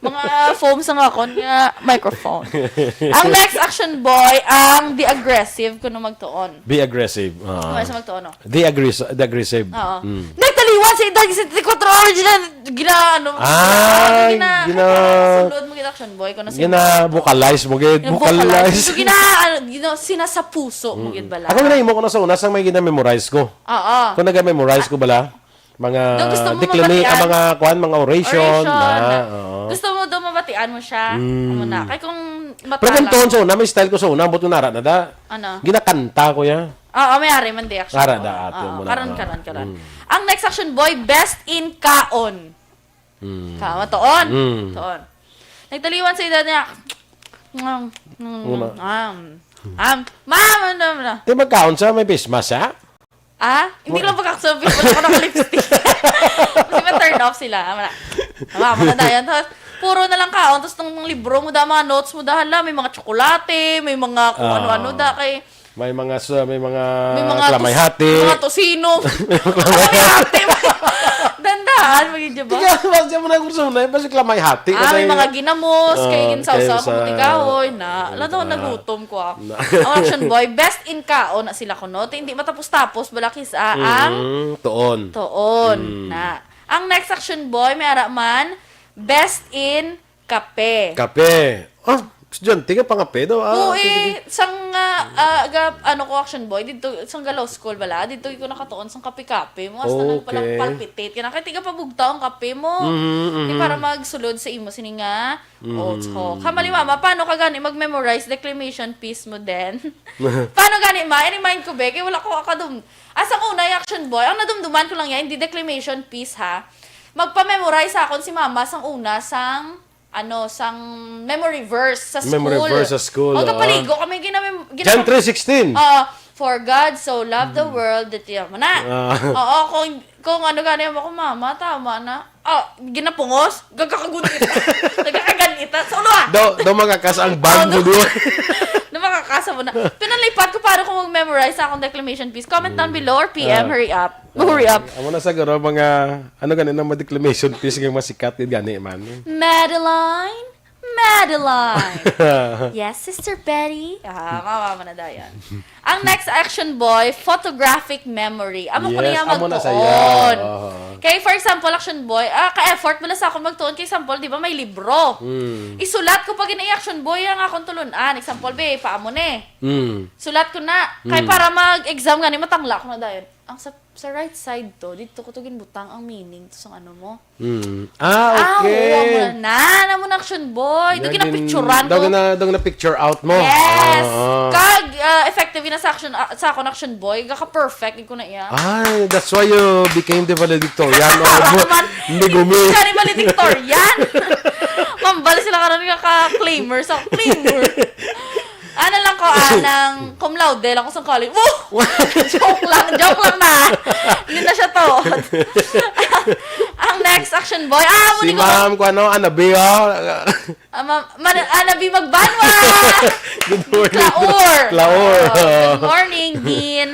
Mga foam sa nga akon nga microphone. Ang next action boy, ang the aggressive, kuno magtuon. Be aggressive. Ah. Ano sa magtuon, no? The aggress-, the aggressive. Oo. Mm. Nagtaliwan sa edad seventy-four original. Gina-, ano, Ah, gina-, gina-, sulod mo gid action boy, kuno si gina-vocalize mo gid. Gina-vocalize. Vocalize. So, gina-, ano, gina-, sinasapuso mo gid bala. Ako na imo ko na sa una, sang may gina-memorize ko. Oo. Kung naga-memorize ko bala, mga Daw gusto mo declama-, mabatian? Ah, mga kwan, mga oration, Oration, na, na. Oo. Gusto mo daw mabatian mo siya? Mm. Amo na. Kay kung Pero kung matala. Tuon sa una, may style ko sa una, ambot ko nara na da. Ano? Ginakanta ko ya. Oo, may ari man di action. Ara da, ate, Oo, mo na, karon, oo. Karon, karon. Mm. Ang next action boy, best in kaon. Mm. Ka, matuon. Mm. Tuon. Nagtaliwan sa edad niya. Mm, mm, Una. Um, um, ma'am, ano na? Di magkaon sa may Christmas, ha? Ah? Hindi Wa- lang pagkaksabi, wala ko ng lipstick. Kasi ma-turn off sila. Wala. Wala, wala na yan. Tapos, puro na lang kaon. Tapos, nung mga libro mo da, mga notes mo da, hala, may mga tsokolate, may mga kung Ah. Ano-ano da. Kay, may mga sa, may mga may mga tos-, kalamay hati. Mga tosino. Kalamay hati. Dandaan, mag-idya ba? Ikaw, mas dyan mo na kurso na, basta kalamay hati. Ah, may mga ginamos, ah, kay ginsaw-saw kay sa ko, kahoy, na, wala daw, ah, nagutom ko, ah. Na. Ang action boy, best in kaon na sila kuno. Ti hindi matapos-tapos, balakis, ah, ang Mm, tuon. Tuon, Mm. na. Ang next action boy, may ara man, best in kape. Kape. Ah, estudyante ka, pangape daw. Ah, Oo, sige, eh, sige. Sang, ah, ah, ga-, ano ko, action boy, dito, sang ga law school, bala, dito ko nakatuon, sang kape-kape mo, hasta nang palang Okay. Palpitate ka na, kaya tiga pabugtaw ang kape mo. Mhm, Di mhm. Para magsulod sa imo, sini nga, Mm. Oh, so, kamali, mama, paano ka gani mag-memorize declamation piece mo din? Paano gani, ma? I-remind ko, be, kay wala ko akadum-, asa ko na action boy? Ang nadumduman ko lang yan, hindi declamation piece, ha? Magpa-memorize sa akon si mama sang una, sang, ano, sang memory verse sa school. Memory verse sa school, O, oo. Kapaligo kami, ginamem-, John ginamem-, three sixteen. Oo, "For God so loved the Mm. world that he," mo na. Ah. Oo, kung, kung ano gani mo ko, mama, tama na. Ah, ginapungos? Gagkakagunit. Nagkakaganita. Sa ulo, ah! Daw, daw makakas ang bag Oh, mo daw. Doon. Daw makakasa mo na. Pinalipat ko para ko mag-memorize sa akong declamation piece. Comment down Mm. below or P M, Ah. hurry up. Ah, hurry up. Amo na sa garo, mga, ano gani na, mga declamation piece nga masikat, yun gani man. Madeline? Madeline! Yes, Sister Betty? Ah, mama mo na daw yan. Ang next action boy, photographic memory. Amo ko Yes, niya amo na sa magtuon. Iya. Oo. Kay, for example, Action Boy, ah, ka-effort bala sa akon magtuon. Kay example, di ba, may libro. Mm. Isulat ko pa gani, Action Boy, ang akon tulun-an. Example, be, paamo ni. Mm. Sulat ko na. Kay Mm. para mag-exam gani, matangla ko na dayon. Ang sa, sa right side to, dito ko to ginbutang ang meaning to sa ano mo. Mm. Ah, Ah, okay. oo, amo na. Amo na, Action Boy. Daw Nagin-, ginapicturan daw ko. gina-, daw na-picture out mo. Yes. Ah, ah. Kag, ah, effective na sa action, ah, sa akon, Action Boy. Gaka-perfect ko na iya. Ay, that's why you became the valedictorian. Oh, Man, hindi gumi. Siya ni valedictorian. Mambal sila karon nga ka-claimer sa claimer. Ano lang ko, ah, nang cum laude lang ko sa college. Woo! Joke lang, joke lang na. Hindi na siya to. Ang next, Action Boy. Ah, amo Si ni ko. Ma'am, kung ano, Anabi, oh. Ah, ma-, ma-, ah, nabi magbanwa! Good morning. Klaor! Klaor. Oh, good morning, Dean.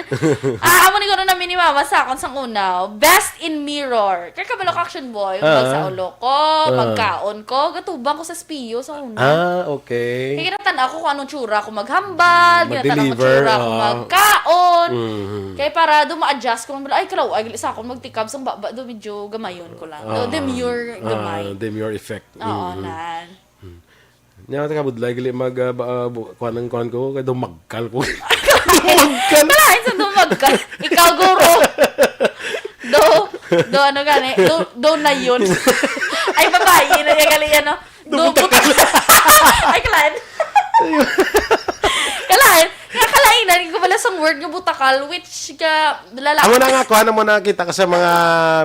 Ah, amo ni guro namin ni Mama sa akon sang una. Best in mirror. Kaya kabalo ka, Action Boy, Ah. magsa ulo ko, Ah. magkaon ko, gatubang ko sa spiyo sa una. Ah, okay. Kaya kinatan ako kung anong tsura ko maghambal, kinatan ako Mag-deliver, tsura ko ah. magkaon. Mhm. Kaya para do ma-adjust ko, ay, kalaw, ay, sa akon magtikab sang baba, do medyo gamayon ko lang. Do, Ah. demure, Ah, gamay. demure effect. Oo, Mhm. nan. Nya, taka budlay, gali mag, ah, ba, ah, bu-, kuan ang kuan ko, kay dumagkal ko. Dumagkal. Kalain sa dumagkal. Ikaw, guro. Do, do, ano gani? Do, do na yun. Ay, babae na niya, gali yan, no? Do, Dubutakal. but-, ay, kalain. Kalain. Nga, kalain na rin ko pala sa word nga butakal, which ka, lalaki. Amo na nga, kuan mo na kita ka sa mga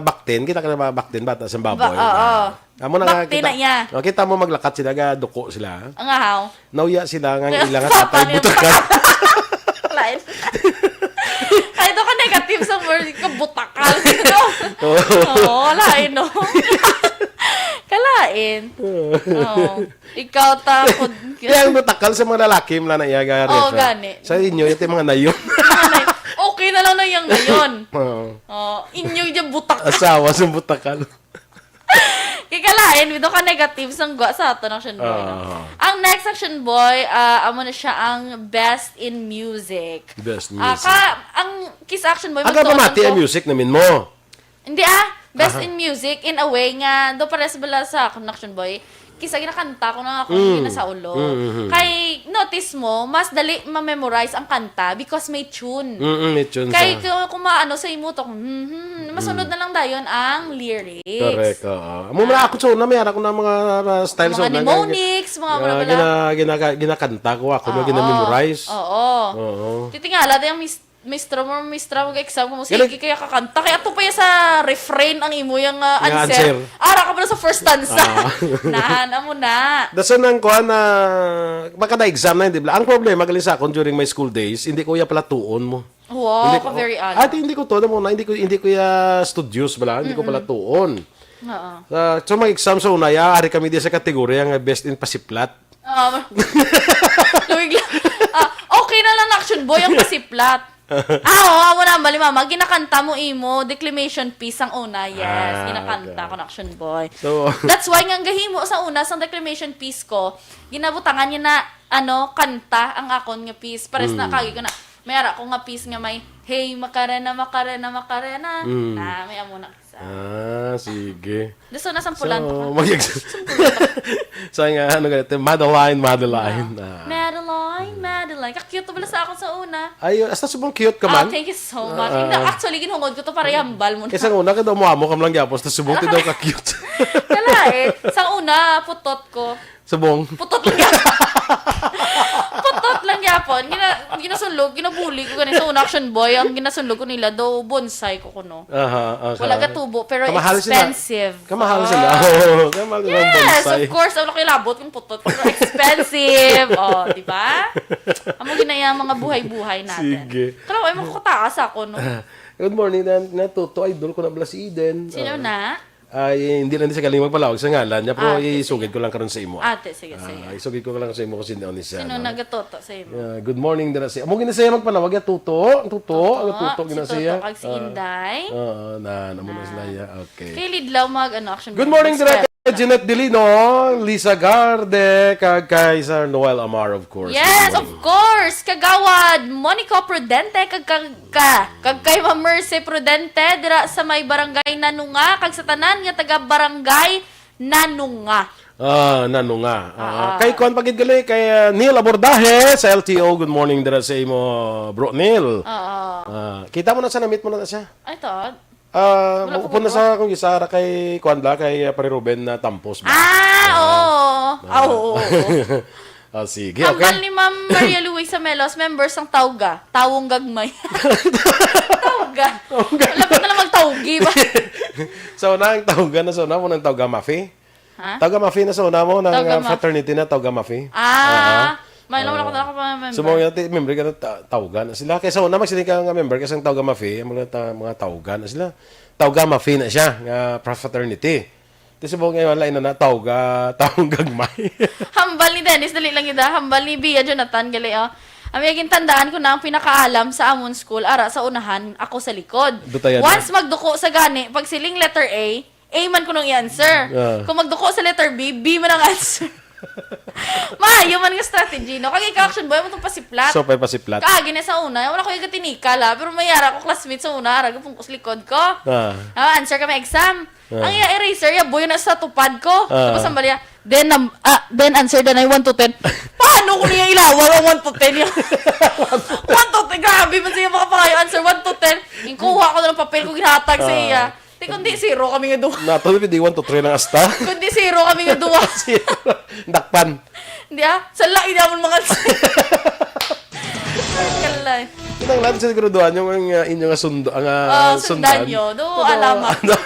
baktin, kita ka sa mga baktin, bata sa baboy. Ba-, oo. Amo na nga Bakti kita, na iya. Oh, kita mo maglakat sila, ga duko sila. Ang ahaw. Nauya sila nga ang Kaya ila nga papa tatay niya butakal. Lain. Ay, ito ka negative sa word ko, butakal. Oo. Oo, lain, no? Kalain. Oo. Ikaw, takod. Kaya ang butakal sa mga lalaki, mla na iya, ga Oo, refer. gani. Sa inyo, ito yung mga nayon. Okay na lang na yung nayon. Oo. Oh, inyo yung butakal. Asawa sa butakal. Kikalain, bitaw ka negative sang gwa sa aton, Action Boy, no? Ah. Ang next, Action Boy, ah, amo na siya ang best in music. Best Ah, music. ka, ang Kiss, Action Boy, Aga magtuon pamati ang ko. music namin mo. Hindi, ah, best Aha. in music, in a way nga, do pares bala sa akon, Action Boy. Kisa ginakanta ko na ako Mm. na sa ulo. Mm, mm, mm. Kay, notice mo, mas dali ma-memorize ang kanta because may tune. Mm, mm, may tune Kay siya. kung, kung maano sa imo to, hmm, hmm, hmm, masunod Mm. na lang dayon ang lyrics. Correct, oo. Amo man Ah. ako sa una, may ara ko na mga, ah, style sa Mga una, mnemonics, mga ah, mga bala. gina-, gina-, ginakanta ko ako, na Oo. gina-memorize. Oo. Oo. Titingala, yung mis-, mistra mo, mistra mo, exam mo, Galing. sige, kaya kakanta. Kaya ato pa yan sa refrain ang imo yung, ah, Nga answer. answer. Ara ka pala sa first stanza. Ah. Nahan, amo na. Dason ang kuha na, baka na-exam na, hindi bala. Ang problema, galing sa akon, during my school days, hindi ko ya pala tuon mo. Wow, Hindi ko, ka very ano. Ate, hindi ko to, alam mo na, hindi ko, hindi ko ya studious bala, hindi ko pala tuon. Oo. Ah, so, mag-exam sa una, ya, ari kami di sa kategorya nga best in pasiplat. Oo. Luwig lang. Ah, okay na lang, Action Boy, ang pasiplat. Ah, oo, amo na, mali, mama. Ginakanta mo imo, declamation piece ang una, yes. Ah, Ginakanta okay. ko na, Action Boy. So, That's why nga ang gahimo sa una, sa declamation piece ko, ginabutangan niya na, ano, kanta ang akon nga piece. Pares na Mm. kagi ko na, may ara ko nga piece nga may, "Hey, Macarena, Macarena, Macarena." Mm. Na, may amo na. Ah, sige. Gusto na sampulan So, pa ka. mag-ex-, sa nga, ano ganito, Madeline, Madeline. Ah. Ah. Madeline, Madeline. Ka-cute to pala sa akon sa una. Ay, hasta subong cute ka Ah, man. thank you so much. Ah. Hindi, actually, ginhungod ko to para ihambal mo na. Kaysa una, kada umuamo ka man lang gyapon, hasta subong, ti daw ka cute. Kalain. Sa una, putot ko. Subong. Putot lang gyapon. Putot lang gyapon. Gina-, ginasunlog, ginabuli ko gani sa una, Action Boy. Ang ginasunlog ko nila, daw bonsai ko kuno. Aha, aha. Wala gatubo, pero Kamahal sila. expensive. Kamahal sila. Ah. Oo, kamahal sila ang Yes, bonsai. of course. Ang laki labot kung putot. Pero expensive. Oh, di ba? Amo ginaya ang mga buhay-buhay natin. Sige. Kalaw, ay, makakataas ako, no? Good morning, na, na Toto. Idol ko na bala si Eden. Sino Ah. na? Ay, hindi lang di sa galing magpalawag sa ngalan niya, pero Ah, okay, isugid sige. ko lang karon sa imo. Ate, sige, Ah, sige. isugid ko lang sa imo kung sino ni siya, Sino no? nagatuto sa imo? Ah, good morning, dira si, amo gina siya magpanawag, ya, Tuto. Ang Tuto, Tuto, ang Tuto, si gina Tuto, siya. kag si Ah, Inday. Oo, na, namo na Ah. sila, ya. Okay. Kay Lidlaw mag, ano, Action Good morning, Boy. Direk. Jeanette Delino, Lisa Garde, kag kay Sir Noel Amar, of course. Yes, good morning, of course. Kagawad Monico Prudente, kag, kag, ka, kag kay Ma'am Mercy Prudente, dira sa may barangay Nanunga, kag sa tanan nga taga barangay Nanunga. Ah, Nanunga. Ah, ah, kay kuan pa gid gali, kay, ah, Neil Abordahe sa L T O. Good morning dira sa imo, bro Neil. Oo. Ah, kita mo na sa namit mo na siya. Ay, to. Ah, wala pa upod na ko. Sa akong isa ra kay kuan bala, kay, ah, Pare Ruben na Tampos ba? Ah, oo. Ah, oo, oo. Ah, sige, okay. Hambal ni Ma'am Maria Luisa Melos, members ng Tauga, Tawong Gagmay. Tauga. Tauga. Lapit na lang magtaugi ba? So, nang Tauga na, so, na mo nang Tauga Mafi? Ha? Tauga Mafi na sa una mo, nang, Tauga ah, Mafi. Fraternity na Tauga Mafi. Ah, may lang wala ko na ako pa member. So, mga ti-, member ka na ta-, Tauga na sila. Kaya sa una, magsiling ka nga member, kasi ang Tauga Mafi, ang mga ta-, mga Tauga na sila. Tauga Mafi na siya, nga pra-, fraternity. Ti subong nga wala na na, Tauga, Tauga Gagmay. Hambal ni Dennis, dali lang gid, ah. Hambal ni Bia Jonathan, gali, oh. Ang iya gintandaan ko na ang pinakaalam sa amon school, ara sa unahan, ako sa likod. Dutayan na. Once magduko sa gani, pag siling letter A, A man kuno ang i-answer. Ah. Kung magduko sa letter B, B man ang answer. Maayo man nga strategy, no? Kag ikaw, Action Boy, mo itong pasiplat. So, pa'y pasiplat. Kaagi na sa una, wala ko yung gatinikal, ha? Pero may ara ko classmate sa una, ara, gapungkos likod ko. Ah. Ah, answer kami exam. Ah. Ang iya eraser, iya boy na sa tupad ko. Ah. Tapos ang baliya, then, um, ah, then answer, then ay one to ten. Paano ko niya ilawag ang one to ten niya? One to ten, grabe man siya makapangayo, answer one to ten. Yung kuha ko na ng papel ko, ginhatag sa Ah. iya. Di, kundi zero kami nga duha. Nato, di one to three lang asta. Kundi zero kami nga duha. Zero. Dakpan. Di, ah, sa lain namon mga kalay. Kinahanglan siguro duha yung ang, ah, inyo nga sundo, ang, ah, Oh, sundan sundan. Nyo. Do, Pero, alamat. Ano?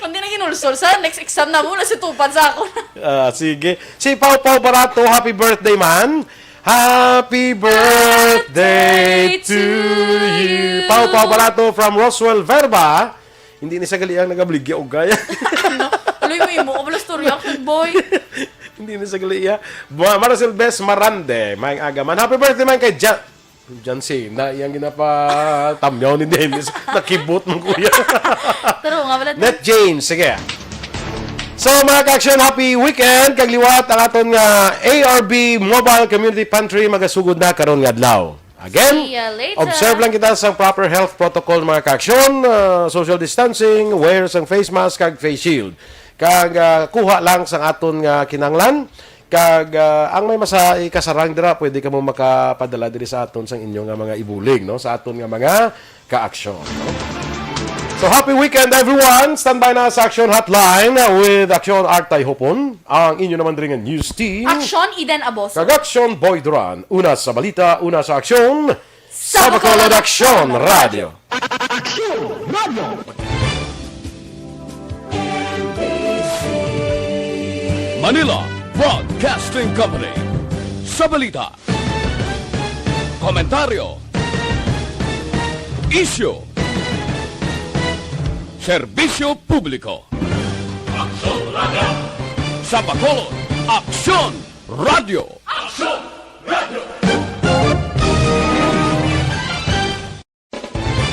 Kundi na ginulsol sa next exam na mo, nasitupan sa ako. Ah, sige. Si Pau Pau Barato, happy birthday, man. Happy birthday to you. Pau Pau Barato from Roswell Verba. Hindi ni sa gali ang nagabligya og gaya. Ano? Tuloy mo imo, kabalo storya, Action Boy. Hindi ni sa gali iya. Ma-, Maricel Bes Marande, maayong aga man. Happy birthday man kay Ja-, John Cena, iyang ginapatamyaw ni Dennis. Nakibot man, kuya. Taro nga, wala Net James, sige. So, mga ka-action, happy weekend. Kag liwat ang aton nga A R B Mobile Community Pantry magasugod na karon nga adlaw. Again, See ya later. Observe lang kita sa proper health protocol, mga ka-action, ah, social distancing, wear sang face mask kag face shield. Kag, ah, kuha lang sang aton nga kinahanglan. Kag, ah, ang may masa ikasarang dira, pwede kamo makapadala diri sa aton sang inyo nga mga ibulig, no? Sa aton nga mga ka-action, no? So, happy weekend, everyone! Standby na sa Action Hotline with Action Artay Hopon, ang inyo naman diri nga news team. Action Eden Aboso. Kag Action Boy Duran. Una sa balita, una sa aksyon. Sa Bacolod Aksyon Radio. Aksyon Radio. Manila Broadcasting Company. Sa balita, komentaryo, isyu, serbisyo publiko. Aksyon Radio. Sa Bacolod, Aksyon Radio. Aksyon Radio.